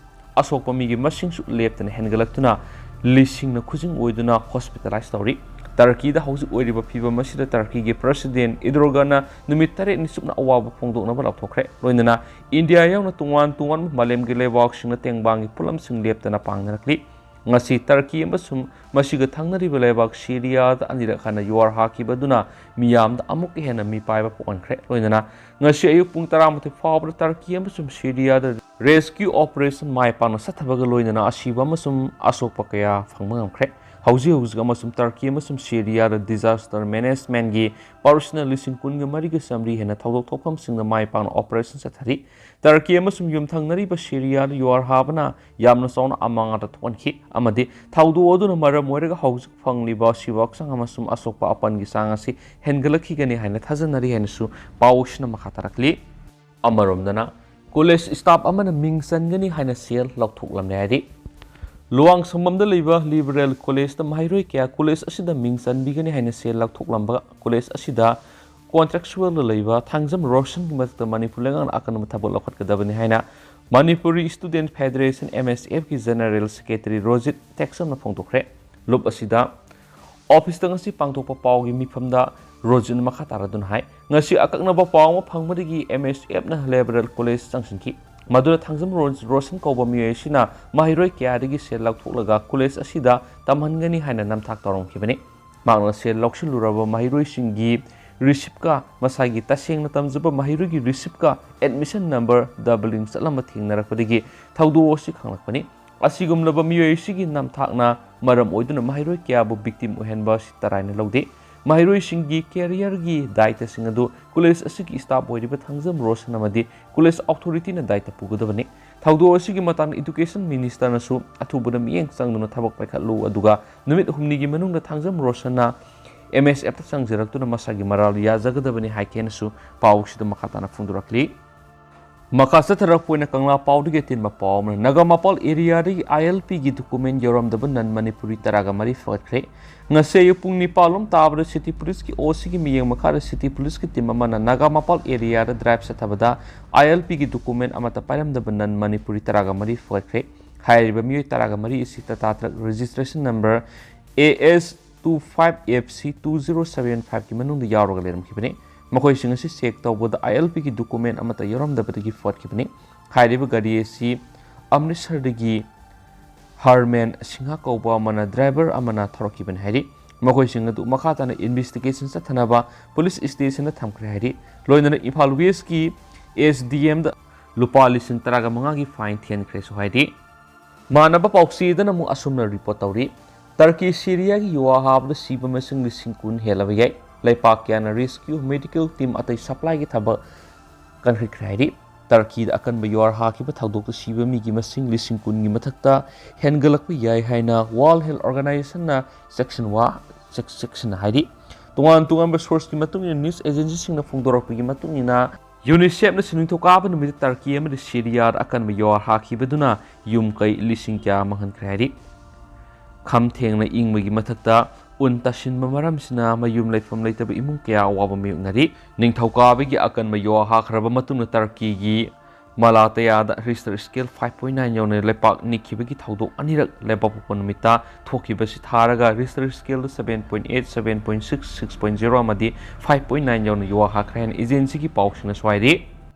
ꯑꯁꯣꯛꯄ ꯃꯤꯒꯤ ꯃꯁꯤꯡꯁꯨ ꯂꯦꯞꯇꯅ ꯍꯦꯟꯒꯠꯂꯛꯇꯨꯅ ꯂꯤꯁꯤꯡꯅ ꯈꯨꯖꯤꯡ ꯑꯣꯏꯗꯨꯅ ꯍꯣꯁꯄꯤꯇꯥꯂꯥꯏꯖ ꯇꯧꯔꯤ꯫ ꯇꯔꯀꯤꯗ ꯍꯧꯖꯤꯛ ꯑꯣꯏꯔꯤꯕ ꯐꯤꯕꯝ ꯑꯁꯤꯗ ꯇꯔꯀꯤꯒꯤ ꯄ꯭ꯔꯁꯤꯗꯦꯟ ꯏꯗꯣꯔꯒꯥꯟꯅ ꯅꯨꯃꯤꯠ ꯇꯔꯦꯠꯅꯤ ꯆꯨꯞꯅ ꯑꯋꯥꯕ ꯐꯣꯡꯗꯣꯛꯅꯕ ꯂꯥꯎꯊꯣꯛꯈ꯭ꯔꯦ꯫ ꯂꯣꯏꯅꯅ ꯏꯟꯗꯤꯌꯥ ꯌꯥꯎꯅ ꯇꯣꯉꯥꯟ ꯇꯣꯉꯥꯟꯕ ꯃꯥꯂꯦꯝꯒꯤ ꯂꯩꯕꯥꯛꯁꯤꯡꯅ ꯇꯦꯡꯕꯥꯡꯒꯤ ꯄꯣꯠꯂꯝꯁꯤꯡ ꯂꯦꯞꯇꯅ ꯄꯥꯡꯅꯔꯛꯂꯤ꯫ ꯉꯁꯤ ꯇꯔꯀꯤ ꯑꯃꯁꯨꯡ ꯃꯁꯤꯒ ꯊꯪꯅꯔꯤꯕ ꯂꯩꯕꯥꯛ ꯁꯤꯔꯤꯌꯥꯗ ꯑꯅꯤꯔꯛ ꯍꯟꯅ ꯌꯨꯍꯥꯔ ꯍꯥꯈꯤꯕ ꯑꯗꯨꯅ ꯃꯤꯌꯥꯝꯗ ꯑꯃꯨꯛꯀ ꯍꯦꯟꯅ ꯃꯤꯄꯥꯏꯕ ꯄꯣꯛꯍꯟꯈ꯭ꯔꯦ꯫ ꯂꯣꯏꯅꯅ ꯉꯁꯤ ꯑꯌꯨꯛ ꯄꯨꯡ ꯇꯔꯥꯃꯥꯊꯣꯏ ꯐꯥꯎꯕꯗ ꯇꯔꯀꯤ ꯑꯃꯁꯨꯡ ꯁꯤꯔꯤꯌꯥꯗ ꯔꯦꯁꯀ꯭ꯌꯨ ꯑꯣꯄꯔꯦꯁꯟ ꯃꯥꯏ ꯄꯥꯛꯅ ꯆꯠꯊꯕꯒ ꯂꯣꯏꯅꯅ ꯑꯁꯤꯕ ꯑꯃꯁꯨꯡ ꯑꯁꯣꯛꯄ ꯀꯌꯥ ꯐꯪꯕ ꯉꯝꯈ꯭ꯔꯦ꯫ ꯍꯧꯖꯤꯛ ꯍꯧꯖꯤꯛ ꯑꯃꯁꯨꯡ ꯇꯔꯀꯤ ꯑꯃꯁꯨꯡ ꯁꯤꯔꯤꯌꯥꯗ disaster management ꯒꯤ personnel ꯂꯤꯁꯤꯡ ꯀꯨꯟꯒ ꯃꯔꯤꯒ ꯆꯥꯃꯔꯤ ꯍꯦꯟꯅ ꯊꯧꯗꯣꯛ ꯊꯣꯛꯐꯝꯁꯤꯡꯗ ꯃꯥꯏ ꯄꯥꯛꯅ ꯑꯣꯄꯔꯦꯁꯟ ꯆꯠꯊꯔꯤ꯫ ꯇꯔꯀꯤ ꯑꯃꯁꯨꯡ ꯌꯨꯝꯊꯪꯅꯔꯤꯕ ꯁꯤꯔꯤꯌꯥꯗ ꯌꯨꯍꯥꯔ ꯍꯥꯕꯅ ꯌꯥꯝꯅ ꯆꯥꯎꯅ ꯑꯃꯥꯡ ꯑꯇꯥ ꯊꯣꯛꯍꯟꯈꯤ ꯑꯃꯗꯤ ꯊꯧꯗꯣꯛ ꯑꯗꯨꯅ ꯃꯔꯝ ꯑꯣꯏꯔꯒ ꯍꯧꯖꯤꯛ ꯐꯪꯂꯤꯕ ꯑꯁꯤꯕ ꯍꯛꯆꯥꯡ ꯑꯃꯁꯨꯡ ꯑꯁꯣꯛꯄ ꯑꯄꯟꯒꯤ ꯆꯥꯡ ꯑꯁꯤ ꯍꯦꯟꯒꯠꯂꯛꯈꯤꯒꯅꯤ ꯍꯥꯏꯅ ꯊꯥꯖꯅꯔꯤ ꯍꯥꯏꯅꯁꯨ ꯄꯥꯎꯁꯤꯅ ꯃꯈꯥ ꯇꯥꯔꯛꯂꯤ꯫ ꯑꯃꯔꯣꯝꯗꯅ, ꯀꯣꯂꯦꯖ ꯁ꯭ꯇꯥꯐ ꯑꯃꯅ ꯃꯤꯡ ꯆꯟꯒꯅꯤ ꯍꯥꯏꯅ ꯁꯦꯜ ꯂꯧꯊꯣꯛꯂꯝꯂꯦ ꯍꯥꯏꯔꯤ꯫ ꯂꯨꯋꯥꯡꯁꯪꯕꯝꯗ ꯂꯩꯕ ꯂꯤꯕꯔꯦꯜ ꯀꯣꯂꯦꯖꯇ ꯃꯍꯩꯔꯣꯏ ꯀꯌꯥ ꯀꯣꯂꯦꯖ ꯑꯁꯤꯗ ꯃꯤꯡ ꯆꯟꯕꯤꯒꯅꯤ ꯍꯥꯏꯅ ꯁꯦꯜ ꯂꯧꯊꯣꯛꯂꯝꯕ ꯀꯣꯂꯦꯖ ꯑꯁꯤꯗ ꯀꯣꯟꯇ꯭ꯔꯦꯛꯆꯨꯋꯦꯜꯗ ꯂꯩꯕ ꯊꯥꯡꯖꯝ ꯔꯣꯁꯟꯒꯤ ꯃꯊꯛꯇ ꯃꯅꯤꯄꯨꯔ ꯂꯩꯉꯥꯛꯅ ꯑꯀꯟꯕ ꯊꯕꯛ ꯂꯧꯈꯠꯀꯗꯕꯅꯤ ꯍꯥꯏꯅ ꯃꯅꯤꯄꯨꯔꯤ ꯁ꯭ꯇꯨꯗꯦꯟꯠ ꯐꯦꯗꯔꯦꯁꯟ, ꯑꯦꯝ ꯑꯦꯁ ꯑꯦꯐꯀꯤ ꯖꯦꯅꯔꯦꯜ ꯁꯦꯀ꯭ꯔꯦꯇꯔꯤ ꯔꯣꯖꯤꯠ ꯇꯦꯛꯆꯝꯅ ꯐꯣꯡꯗꯣꯛꯈ꯭ꯔꯦ꯫ ꯂꯨꯞ ꯑꯁꯤꯗ ꯑꯣꯐꯤꯁꯇ ꯉꯁꯤ ꯄꯥꯡꯊꯣꯛꯄ ꯄꯥꯎꯒꯤ ꯃꯤꯐꯝꯗ ꯔꯣꯖꯤꯠꯅ ꯃꯈꯥ ꯇꯥꯔꯗꯨꯅ ꯍꯥꯏ, ꯉꯁꯤ ꯑꯀꯛꯅꯕ ꯄꯥꯎ ꯑꯃ ꯐꯪꯕꯗꯒꯤ ꯑꯦꯝ ꯑꯦꯁ ꯑꯦꯐꯅ ꯂꯤꯕꯔꯦꯜ ꯀꯣꯂꯦꯖ ꯆꯪꯁꯤꯟꯈꯤ꯫ ꯃꯗꯨꯗ ꯊꯥꯡꯖꯝ ꯔꯣ-, ꯔꯣꯁꯟ ꯀꯧꯕ ꯃꯤꯑꯣꯏ ꯑꯁꯤꯅ ꯃꯍꯩꯔꯣꯏ ꯀꯌꯥꯗꯒꯤ ꯁꯦꯜ ꯂꯧꯊꯣꯛꯂꯒ ꯀꯣꯂꯦꯖ ꯑꯁꯤꯗ ꯇꯝꯍꯟꯒꯅꯤ ꯍꯥꯏꯅ ꯅꯝꯊꯥꯛ ꯇꯧꯔꯝꯈꯤꯕꯅꯤ꯫ ꯃꯍꯥꯛꯅ ꯁꯦꯜ ꯂꯧꯁꯤꯜꯂꯨꯔꯕ ꯃꯍꯩꯔꯣꯏꯁꯤꯡꯒꯤ ꯔꯤꯁꯤꯞꯀ ꯃꯁꯥꯒꯤ ꯇꯁꯦꯡꯅ ꯇꯝꯖꯕ ꯃꯍꯩꯔꯣꯏꯒꯤ ꯔꯤꯁꯤꯞꯀ ꯑꯦꯗꯃꯤꯁꯟ ꯅꯝꯕꯔ ꯗꯕꯜꯂꯤꯡ ꯆꯠꯂꯝꯕ ꯊꯦꯡꯅꯔꯛꯄꯗꯒꯤ ꯊꯧꯗꯣꯛ ꯑꯁꯤ ꯈꯪꯂꯛꯄꯅꯤ꯫ ꯑꯁꯤꯒꯨꯝꯂꯕ ꯃꯤꯑꯣꯏ ꯑꯁꯤꯒꯤ ꯅꯝꯊꯥꯛꯅ ꯃꯔꯝ ꯑꯣꯏꯗꯨꯅ ꯃꯍꯩꯔꯣꯏ ꯀꯌꯥꯕꯨ ꯕꯤꯛꯇꯤꯝ ꯑꯣꯏꯍꯟꯕ ꯑꯁꯤ ꯇꯔꯥꯏꯅ ꯂꯧꯗꯦ꯫ ꯃꯍꯩꯔꯣꯏꯁꯤꯡꯒꯤ ꯀꯦꯔꯤꯌꯔꯒꯤ ꯗꯥꯏꯇꯁꯤꯡ ꯑꯗꯨ ꯀꯣꯂꯦꯖ ꯑꯁꯤꯒꯤ ꯁ꯭ꯇꯥꯐ ꯑꯣꯏꯔꯤꯕ ꯊꯥꯡꯖꯝ ꯔꯣꯁꯟ ꯑꯃꯗꯤ ꯀꯣꯂꯦꯖ ꯑꯣꯊꯣꯔꯤꯇꯤꯅ ꯗꯥꯏꯇ ꯄꯨꯒꯗꯕꯅꯤ꯫ ꯊꯧꯗꯣꯛ ꯑꯁꯤꯒꯤ ꯃꯇꯥꯡꯗ ꯏꯗꯨꯀꯦꯁꯟ ꯃꯤꯅꯤꯁꯇꯔꯅꯁꯨ ꯑꯊꯨꯕꯗ ꯃꯤꯠꯌꯦꯡ ꯆꯪꯗꯨꯅ ꯊꯕꯛ ꯄꯥꯏꯈꯠꯂꯨ, ꯑꯗꯨꯒ ꯅꯨꯃꯤꯠ ꯍꯨꯝꯅꯤꯒꯤ ꯃꯅꯨꯡꯗ ꯊꯥꯡꯖꯝ ꯔꯣꯁꯟꯅ ꯑꯦꯝ ꯑꯦꯁ ꯑꯦꯐꯇ ꯆꯪꯖꯔꯛꯇꯨꯅ ꯃꯁꯥꯒꯤ ꯃꯔꯥꯜ ꯌꯥꯖꯒꯗꯕꯅꯤ ꯍꯥꯏꯈꯤ ꯍꯥꯏꯅꯁꯨ ꯄꯥꯎꯁꯤꯗ ꯃꯈꯥ ꯇꯥꯅ ꯐꯣꯡꯗꯣꯔꯛꯂꯤ꯫ ꯃꯈꯥ ꯆꯠꯊꯔꯛꯄ ꯑꯣꯏꯅ ꯀꯪꯂꯥ ꯄꯥꯎꯗꯒꯤ ꯑꯇꯦꯟꯕ ꯄꯥꯎ ꯑꯃꯅ, ꯅꯥꯒꯥꯃꯄꯥꯜ ꯑꯦꯔꯤꯌꯥꯗꯒꯤ ꯑꯥꯏ ꯑꯦꯜ ꯄꯤꯒꯤ ꯗꯣꯀꯨꯃꯦꯟ ꯌꯧꯔꯝꯗꯕ ꯅꯟ ꯃꯅꯤꯄꯨꯔꯤ ꯇꯔꯥꯒ ꯃꯔꯤ ꯐꯒꯠꯈ꯭ꯔꯦ꯫ ꯉꯁꯤ ꯑꯌꯨꯛ ꯄꯨꯡ ꯅꯤꯄꯥꯜ ꯂꯣꯝ ꯇꯥꯕꯗ ꯁꯤꯇꯤ ꯄꯨꯂꯤꯁꯀꯤ ꯑꯣ ꯁꯤꯒꯤ ꯃꯤꯠꯌꯦꯡ ꯃꯈꯥꯗ ꯁꯤꯇꯤ ꯄꯨꯂꯤꯁꯀꯤ ꯇꯤꯝ ꯑꯃꯅ ꯅꯥꯒꯥꯃꯄꯥꯜ ꯑꯦꯔꯤꯌꯥꯗ ꯗ꯭ꯔꯥꯏꯚ ꯆꯠꯊꯕꯗ ꯑꯥꯏ ꯑꯦꯜ ꯄꯤꯒꯤ ꯗꯣꯀꯨꯃꯦꯟ ꯑꯃꯠꯇ ꯄꯥꯏꯔꯝꯗꯕ ꯅꯟ ꯃꯅꯤꯄꯨꯔꯤ ꯇꯔꯥꯒ ꯃꯔꯤ ꯐꯒꯠꯈ꯭ꯔꯦ꯫ ꯍꯥꯏꯔꯤꯕ ꯃꯤꯑꯣꯏ ꯇꯔꯥꯒ ꯃꯔꯤ ꯑꯁꯤ Tata truck registration number A S two five F C two zero seven ꯐꯥꯏꯚꯀꯤ ꯃꯅꯨꯡꯗ ꯌꯥꯎꯔꯒ ꯂꯩꯔꯝꯈꯤꯕꯅꯤ꯫ ꯃꯈꯣꯏꯁꯤꯡ ꯑꯁꯤ ꯆꯦꯛ ꯇꯧꯕꯗ ꯑꯥꯏ ꯑꯦꯜ ꯄꯤꯒꯤ ꯗꯣꯀꯨꯃꯦꯟ ꯑꯃꯠꯇ ꯌꯥꯎꯔꯝꯗꯕꯗꯒꯤ ꯐꯒꯠꯈꯤꯕꯅꯤ꯫ ꯍꯥꯏꯔꯤꯕ ꯒꯥꯔꯤ ꯑꯁꯤ ꯑꯃ꯭ꯔꯤꯠꯁꯔꯗꯒꯤ ꯍꯔꯃꯦꯟ ꯁꯤꯡꯍ ꯀꯧꯕ ꯑꯃꯅ, ꯗ꯭ꯔꯥꯏꯚꯔ ꯑꯃꯅ ꯊꯧꯔꯛꯈꯤꯕꯅꯤ ꯍꯥꯏꯔꯤ꯫ ꯃꯈꯣꯏꯁꯤꯡ ꯑꯗꯨ ꯃꯈꯥ ꯇꯥꯅ ꯏꯟꯚꯦꯁꯇꯤꯒꯦꯁꯟ ꯆꯠꯊꯅꯕ ꯄꯨꯂꯤꯁ ꯁ꯭ꯇꯦꯁꯟꯗ ꯊꯝꯈ꯭ꯔꯦ ꯍꯥꯏꯔꯤ꯫ ꯂꯣꯏꯅꯅ ꯏꯝꯐꯥꯜ ꯋꯦꯁꯀꯤ ꯑꯦꯁ ꯗꯤ ꯑꯦꯝꯗ ꯂꯨꯄꯥ ꯂꯤꯁꯤꯡ ꯇꯔꯥꯒ ꯃꯉꯥꯒꯤ ꯐꯥꯏꯟ ꯊꯤꯍꯟꯈ꯭ꯔꯦꯁꯨ ꯍꯥꯏꯔꯤ꯫ ꯃꯥꯟꯅꯕ ꯄꯥꯎꯆꯦꯗꯅ ꯑꯃꯨꯛ ꯑꯁꯨꯝꯅ ꯔꯤꯄꯣꯔꯠ ꯇꯧꯔꯤ, ꯇꯔꯀꯤ ꯁꯤꯔꯤꯌꯥꯒꯤ ꯌꯨꯍꯥ ꯍꯥꯕꯗ ꯁꯤꯕ ꯃꯁꯤꯡ ꯂꯤꯁꯤꯡ ꯀꯨꯟ ꯍꯦꯜꯂꯕ ꯌꯥꯏ꯫ ꯂꯩꯄꯥꯛ ꯀꯌꯥꯅ ꯔꯦꯁꯀ꯭ꯌꯨ, ꯃꯦꯗꯤꯀꯦꯜ ꯇꯤꯝ ꯑꯇꯩ ꯁꯄ꯭ꯂꯥꯏꯒꯤ ꯊꯕꯛ ꯀꯟꯈꯠꯈ꯭ꯔꯦ ꯍꯥꯏꯔꯤ꯫ ꯇꯔꯀꯤꯗ ꯑꯀꯟꯕ ꯌꯨꯍꯥꯔ ꯍꯥꯈꯤꯕ ꯊꯧꯗꯣꯛꯇ ꯁꯤꯕ ꯃꯤꯒꯤ ꯃꯁꯤꯡ ꯂꯤꯁꯤꯡ ꯀꯨꯟꯒꯤ ꯃꯊꯛꯇ ꯍꯦꯟꯒꯠꯂꯛꯄ ꯌꯥꯏ ꯍꯥꯏꯅ ꯋꯥꯔꯜꯗ ꯍꯦꯜꯊ ꯑꯣꯔꯒꯅꯥꯏꯖꯦꯁꯟꯅ ꯆꯦꯛꯁꯤꯟꯋꯥ, ꯆꯦꯛ-, ꯆꯦꯛꯁꯤꯟꯅ ꯍꯥꯏꯔꯤ꯫ ꯇꯣꯉꯥꯟ ꯇꯣꯉꯥꯟꯕ ꯁꯣꯔꯁꯀꯤ ꯃꯇꯨꯡ ꯏꯟꯅ, ꯅ꯭ꯌꯨꯁ ꯑꯦꯖꯦꯟꯁꯤꯁꯤꯡꯅ ꯐꯣꯡꯗꯣꯔꯛꯄꯒꯤ ꯃꯇꯨꯡ ꯏꯟꯅ, ꯌꯨꯅꯤꯁꯦꯐꯅ ꯁꯤꯟ ꯅꯤꯡꯊꯧꯀꯥꯕ ꯅꯨꯃꯤꯠꯇ ꯇꯔꯀꯤ ꯑꯃꯗꯤ ꯁꯤꯔꯤꯌꯥꯗ ꯑꯀꯟꯕ ꯌꯨꯍꯥꯔ ꯍꯥꯈꯤꯕꯗꯨꯅ ꯌꯨꯝ ꯀꯩ ꯂꯤꯁꯤꯡ ꯀꯌꯥ ꯃꯥꯡꯍꯟꯈ꯭ꯔꯦ ꯍꯥꯏꯔꯤ꯫ ꯈꯝ ꯊꯦꯡꯅ ꯏꯪꯕꯒꯤ ꯃꯊꯛꯇ ꯎꯟ ꯇꯥꯁꯤꯟꯕ ꯃꯔꯝꯁꯤꯅ ꯃꯌꯨꯝ ꯂꯩꯐꯝ ꯂꯩꯇꯕ ꯏꯃꯨꯡ ꯀꯌꯥ ꯑꯋꯥꯕ ꯃꯥꯌꯣꯛꯅꯔꯤ꯫ ꯅꯤꯡꯊꯧꯀꯥꯕꯒꯤ ꯑꯀꯟꯕ ꯌꯨꯍꯥ ꯍꯥꯈ꯭ꯔꯕ ꯃꯇꯨꯡꯗ ꯇꯔꯀꯤꯒꯤ ꯃꯂꯥꯇꯌꯥꯗ Richter scale five point nine ꯌꯧꯅ ꯂꯩꯄꯥꯛ ꯅꯤꯛꯈꯤꯕꯒꯤ ꯊꯧꯗꯣꯛ ꯑꯅꯤꯔꯛ ꯂꯩꯕꯥꯛꯄꯣꯛꯄ ꯅꯨꯃꯤꯠꯇ ꯊꯣꯛꯈꯤꯕꯁꯤ ꯊꯥꯔꯒ ꯔꯤꯁꯇꯔ ꯁ꯭ꯀꯦꯜꯗ seven point eight, seven point six, six point zero ꯑꯃꯗꯤ ꯐꯥꯏꯚ ꯄꯣꯏꯟ ꯅꯥꯏꯟ ꯌꯧꯅ ꯌꯨꯍꯥ ꯍꯥꯈ꯭ꯔꯦ ꯍꯥꯏꯅ ꯑꯦꯖꯦꯟꯁꯤꯒꯤ ꯄꯥꯎꯁꯤꯡꯅꯁꯨ ꯍꯥꯏꯔꯤ꯫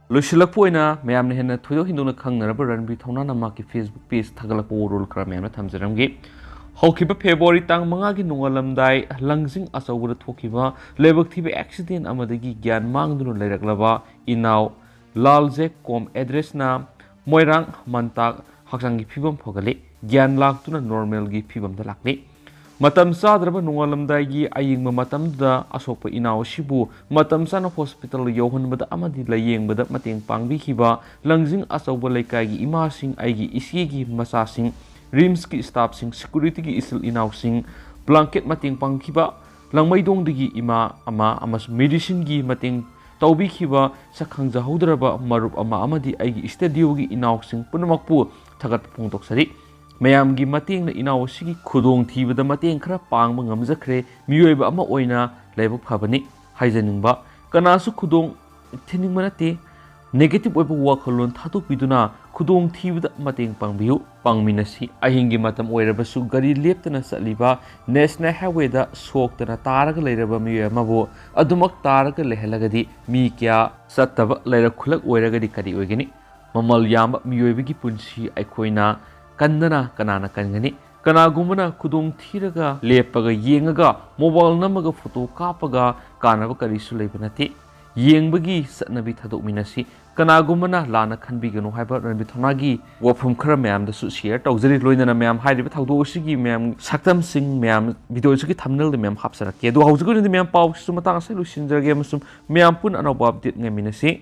ꯂꯣꯏꯁꯤꯜꯂꯛꯄ ꯑꯣꯏꯅ ꯃꯌꯥꯝꯅ ꯍꯦꯟꯅ ꯊꯣꯏꯗꯣꯛ ꯍꯦꯟꯗꯣꯛꯅ ꯈꯪꯅꯅꯕ ꯔꯟꯕꯤꯔ ꯊꯧꯅꯥꯅ ꯃꯍꯥꯛꯀꯤ Facebook page ꯊꯥꯒꯠꯂꯛꯄ ꯋꯥꯔꯣꯜ ꯈꯔ ꯃꯌꯥꯝꯅ ꯊꯝꯖꯔꯝꯒꯦ꯫ ꯍꯧꯈꯤꯕ February ꯇꯥꯡ ꯃꯉꯥꯒꯤ ꯅꯣꯡꯉꯥꯜꯂꯝꯗꯥꯏ ꯂꯪꯖꯤꯡ ꯑꯆꯧꯕꯗ ꯊꯣꯛꯈꯤꯕ ꯂꯥꯏꯕꯛ ꯊꯤꯕ accident ꯑꯃꯗꯒꯤ ꯒ꯭ꯌꯥꯟ ꯃꯥꯡꯗꯨꯅ ꯂꯩꯔꯛꯂꯕ ꯏꯅꯥꯎ ꯂꯥꯜꯖꯦꯛ ꯀꯣꯝ ꯑꯦꯗ꯭ꯔꯦꯁꯅ ꯃꯣꯏꯔꯥꯡ ꯃꯟꯇꯥꯛ ꯍꯛꯆꯥꯡꯒꯤ ꯐꯤꯕꯝ ꯐꯒꯠꯂꯤ꯫ ꯒ꯭ꯌꯥꯟ ꯂꯥꯛꯇꯨꯅ normalꯒꯤ ꯐꯤꯕꯝꯗ ꯂꯥꯛꯂꯤ꯫ ꯃꯇꯝ ꯆꯥꯗ꯭ꯔꯕ ꯅꯣꯡꯉꯥꯜꯂꯝꯗꯥꯏꯒꯤ ꯑꯌꯦꯡꯕ ꯃꯇꯝꯗꯨꯗ ꯑꯁꯣꯛꯄ ꯏꯅꯥꯎ ꯑꯁꯤꯕꯨ ꯃꯇꯝ ꯆꯥꯅ hospital ꯌꯧꯍꯟꯕꯗ ꯑꯃꯗꯤ ꯂꯥꯌꯦꯡꯕꯗ ꯃꯇꯦꯡ ꯄꯥꯡꯕꯤꯈꯤꯕ ꯂꯪꯖꯤꯡ ꯑꯆꯧꯕ ꯂꯩꯀꯥꯏꯒꯤ ꯏꯃꯥꯁꯤꯡ, ꯑꯩꯒꯤ ꯏꯆꯦꯒꯤ ꯃꯆꯥꯁꯤꯡ, RIMSꯀꯤ staffꯁꯤꯡ, securityꯒꯤ ꯏꯆꯤꯜ ꯏꯅꯥꯎꯁꯤꯡ, blanket ꯃꯇꯦꯡ ꯄꯥꯡꯈꯤꯕ ꯂꯪꯃꯩꯗꯣꯡꯗꯒꯤ ꯏꯃꯥ ꯑꯃ ꯑꯃꯁꯨꯡ medicineꯒꯤ ꯃꯇꯦꯡ ꯇꯧꯕꯤꯈꯤꯕ ꯁꯛ ꯈꯪꯖꯍꯧꯗ꯭ꯔꯕ ꯃꯔꯨꯞ ꯑꯃ ꯑꯃꯗꯤ ꯑꯩꯒꯤ studioꯒꯤ ꯏꯅꯥꯎꯁꯤꯡ ꯄꯨꯝꯅꯃꯛꯄꯨ ꯊꯥꯒꯠꯄ ꯐꯣꯡꯗꯣꯛꯆꯔꯤ꯫ ꯃꯌꯥꯝꯒꯤ ꯃꯇꯦꯡꯅ ꯏꯅꯥꯎ ꯑꯁꯤꯒꯤ ꯈꯨꯗꯣꯡꯊꯤꯕꯗ ꯃꯇꯦꯡ ꯈꯔ ꯄꯥꯡꯕ ꯉꯝꯖꯈ꯭ꯔꯦ꯫ ꯃꯤꯑꯣꯏꯕ ꯑꯃ ꯑꯣꯏꯅ ꯂꯥꯏꯕꯛ ꯐꯕꯅꯤ ꯍꯥꯏꯖꯅꯤꯡꯕ꯫ ꯀꯅꯥꯁꯨ ꯈꯨꯗꯣꯡ ꯊꯤꯅꯤꯡꯕ ꯅꯠꯇꯦ꯫ Negative ꯑꯣꯏꯕ ꯋꯥꯈꯜꯂꯣꯟ ꯊꯥꯗꯣꯛꯄꯤꯗꯨꯅ ꯈꯨꯗꯣꯡꯊꯤꯕꯗ ꯃꯇꯦꯡ ꯄꯥꯡꯕꯤꯌꯨ, ꯄꯥꯡꯃꯤꯟꯅꯁꯤ꯫ ꯑꯍꯤꯡꯒꯤ ꯃꯇꯝ ꯑꯣꯏꯔꯕꯁꯨ ꯒꯥꯔꯤ ꯂꯦꯞꯇꯅ ꯆꯠꯂꯤꯕ National Highwayꯗ ꯁꯣꯛꯇꯅ ꯇꯥꯔꯒ ꯂꯩꯔꯕ ꯃꯤꯑꯣꯏ ꯑꯃꯕꯨ ꯑꯗꯨꯃꯛ ꯇꯥꯔꯒ ꯂꯩꯍꯜꯂꯒꯗꯤ ꯃꯤ ꯀꯌꯥ ꯆꯠꯇꯕ ꯂꯩꯔꯛ ꯈꯨꯜꯂꯛ ꯑꯣꯏꯔꯒꯗꯤ ꯀꯔꯤ ꯑꯣꯏꯒꯅꯤ? ꯃꯃꯜ ꯌꯥꯝꯕ ꯃꯤꯑꯣꯏꯕꯒꯤ ꯄꯨꯟꯁꯤ ꯑꯩꯈꯣꯏꯅ ꯀꯟꯗꯅ ꯀꯅꯥꯅ ꯀꯟꯒꯅꯤ? ꯀꯅꯥꯒꯨꯝꯕꯅ ꯈꯨꯗꯣꯡ ꯊꯤꯔꯒ ꯂꯦꯞꯄꯒ ꯌꯦꯡꯉꯒ mobile ꯅꯝꯃꯒ photo ꯀꯥꯞꯄꯒ ꯀꯥꯟꯅꯕ ꯀꯔꯤꯁꯨ ꯂꯩꯕ ꯅꯠꯇꯦ꯫ ꯌꯦꯡꯕꯒꯤ ꯆꯠꯅꯕꯤ ꯊꯥꯗꯣꯛꯃꯤꯟꯅꯁꯤ꯫ ꯀꯅꯥꯒꯨꯝꯕꯅ ꯂꯥꯟꯅ ꯈꯟꯕꯤꯒꯅꯨ ꯍꯥꯏꯕ ꯔꯟꯕꯤꯔ ꯊꯧꯅꯥꯒꯤ ꯋꯥꯐꯝ ꯈꯔ ꯃꯌꯥꯝꯗꯁꯨ share ꯇꯧꯖꯔꯤ꯫ ꯂꯣꯏꯅꯅ ꯃꯌꯥꯝ ꯍꯥꯏꯔꯤꯕ ꯊꯧꯗꯣꯛ ꯑꯁꯤꯒꯤ ꯃꯌꯥꯝ ꯁꯛꯇꯝꯁꯤꯡ, ꯃꯌꯥꯝ video ꯑꯁꯤꯒꯤ thumbnailꯗ ꯃꯌꯥꯝ ꯍꯥꯞꯆꯔꯛꯀꯦ꯫ ꯑꯗꯣ ꯍꯧꯖꯤꯛꯀꯤ ꯑꯣꯏꯅꯗꯤ ꯃꯌꯥꯝ ꯄꯥꯎꯁꯤꯁꯨ ꯃꯇꯥꯡ ꯑꯁꯤꯗ ꯂꯣꯏꯁꯤꯟꯖꯔꯒꯦ ꯑꯃꯁꯨꯡ ꯃꯌꯥꯝ ꯄꯨꯟꯅ ꯑꯅꯧꯕ update ꯉꯥꯏꯃꯤꯟꯅꯁꯤ꯫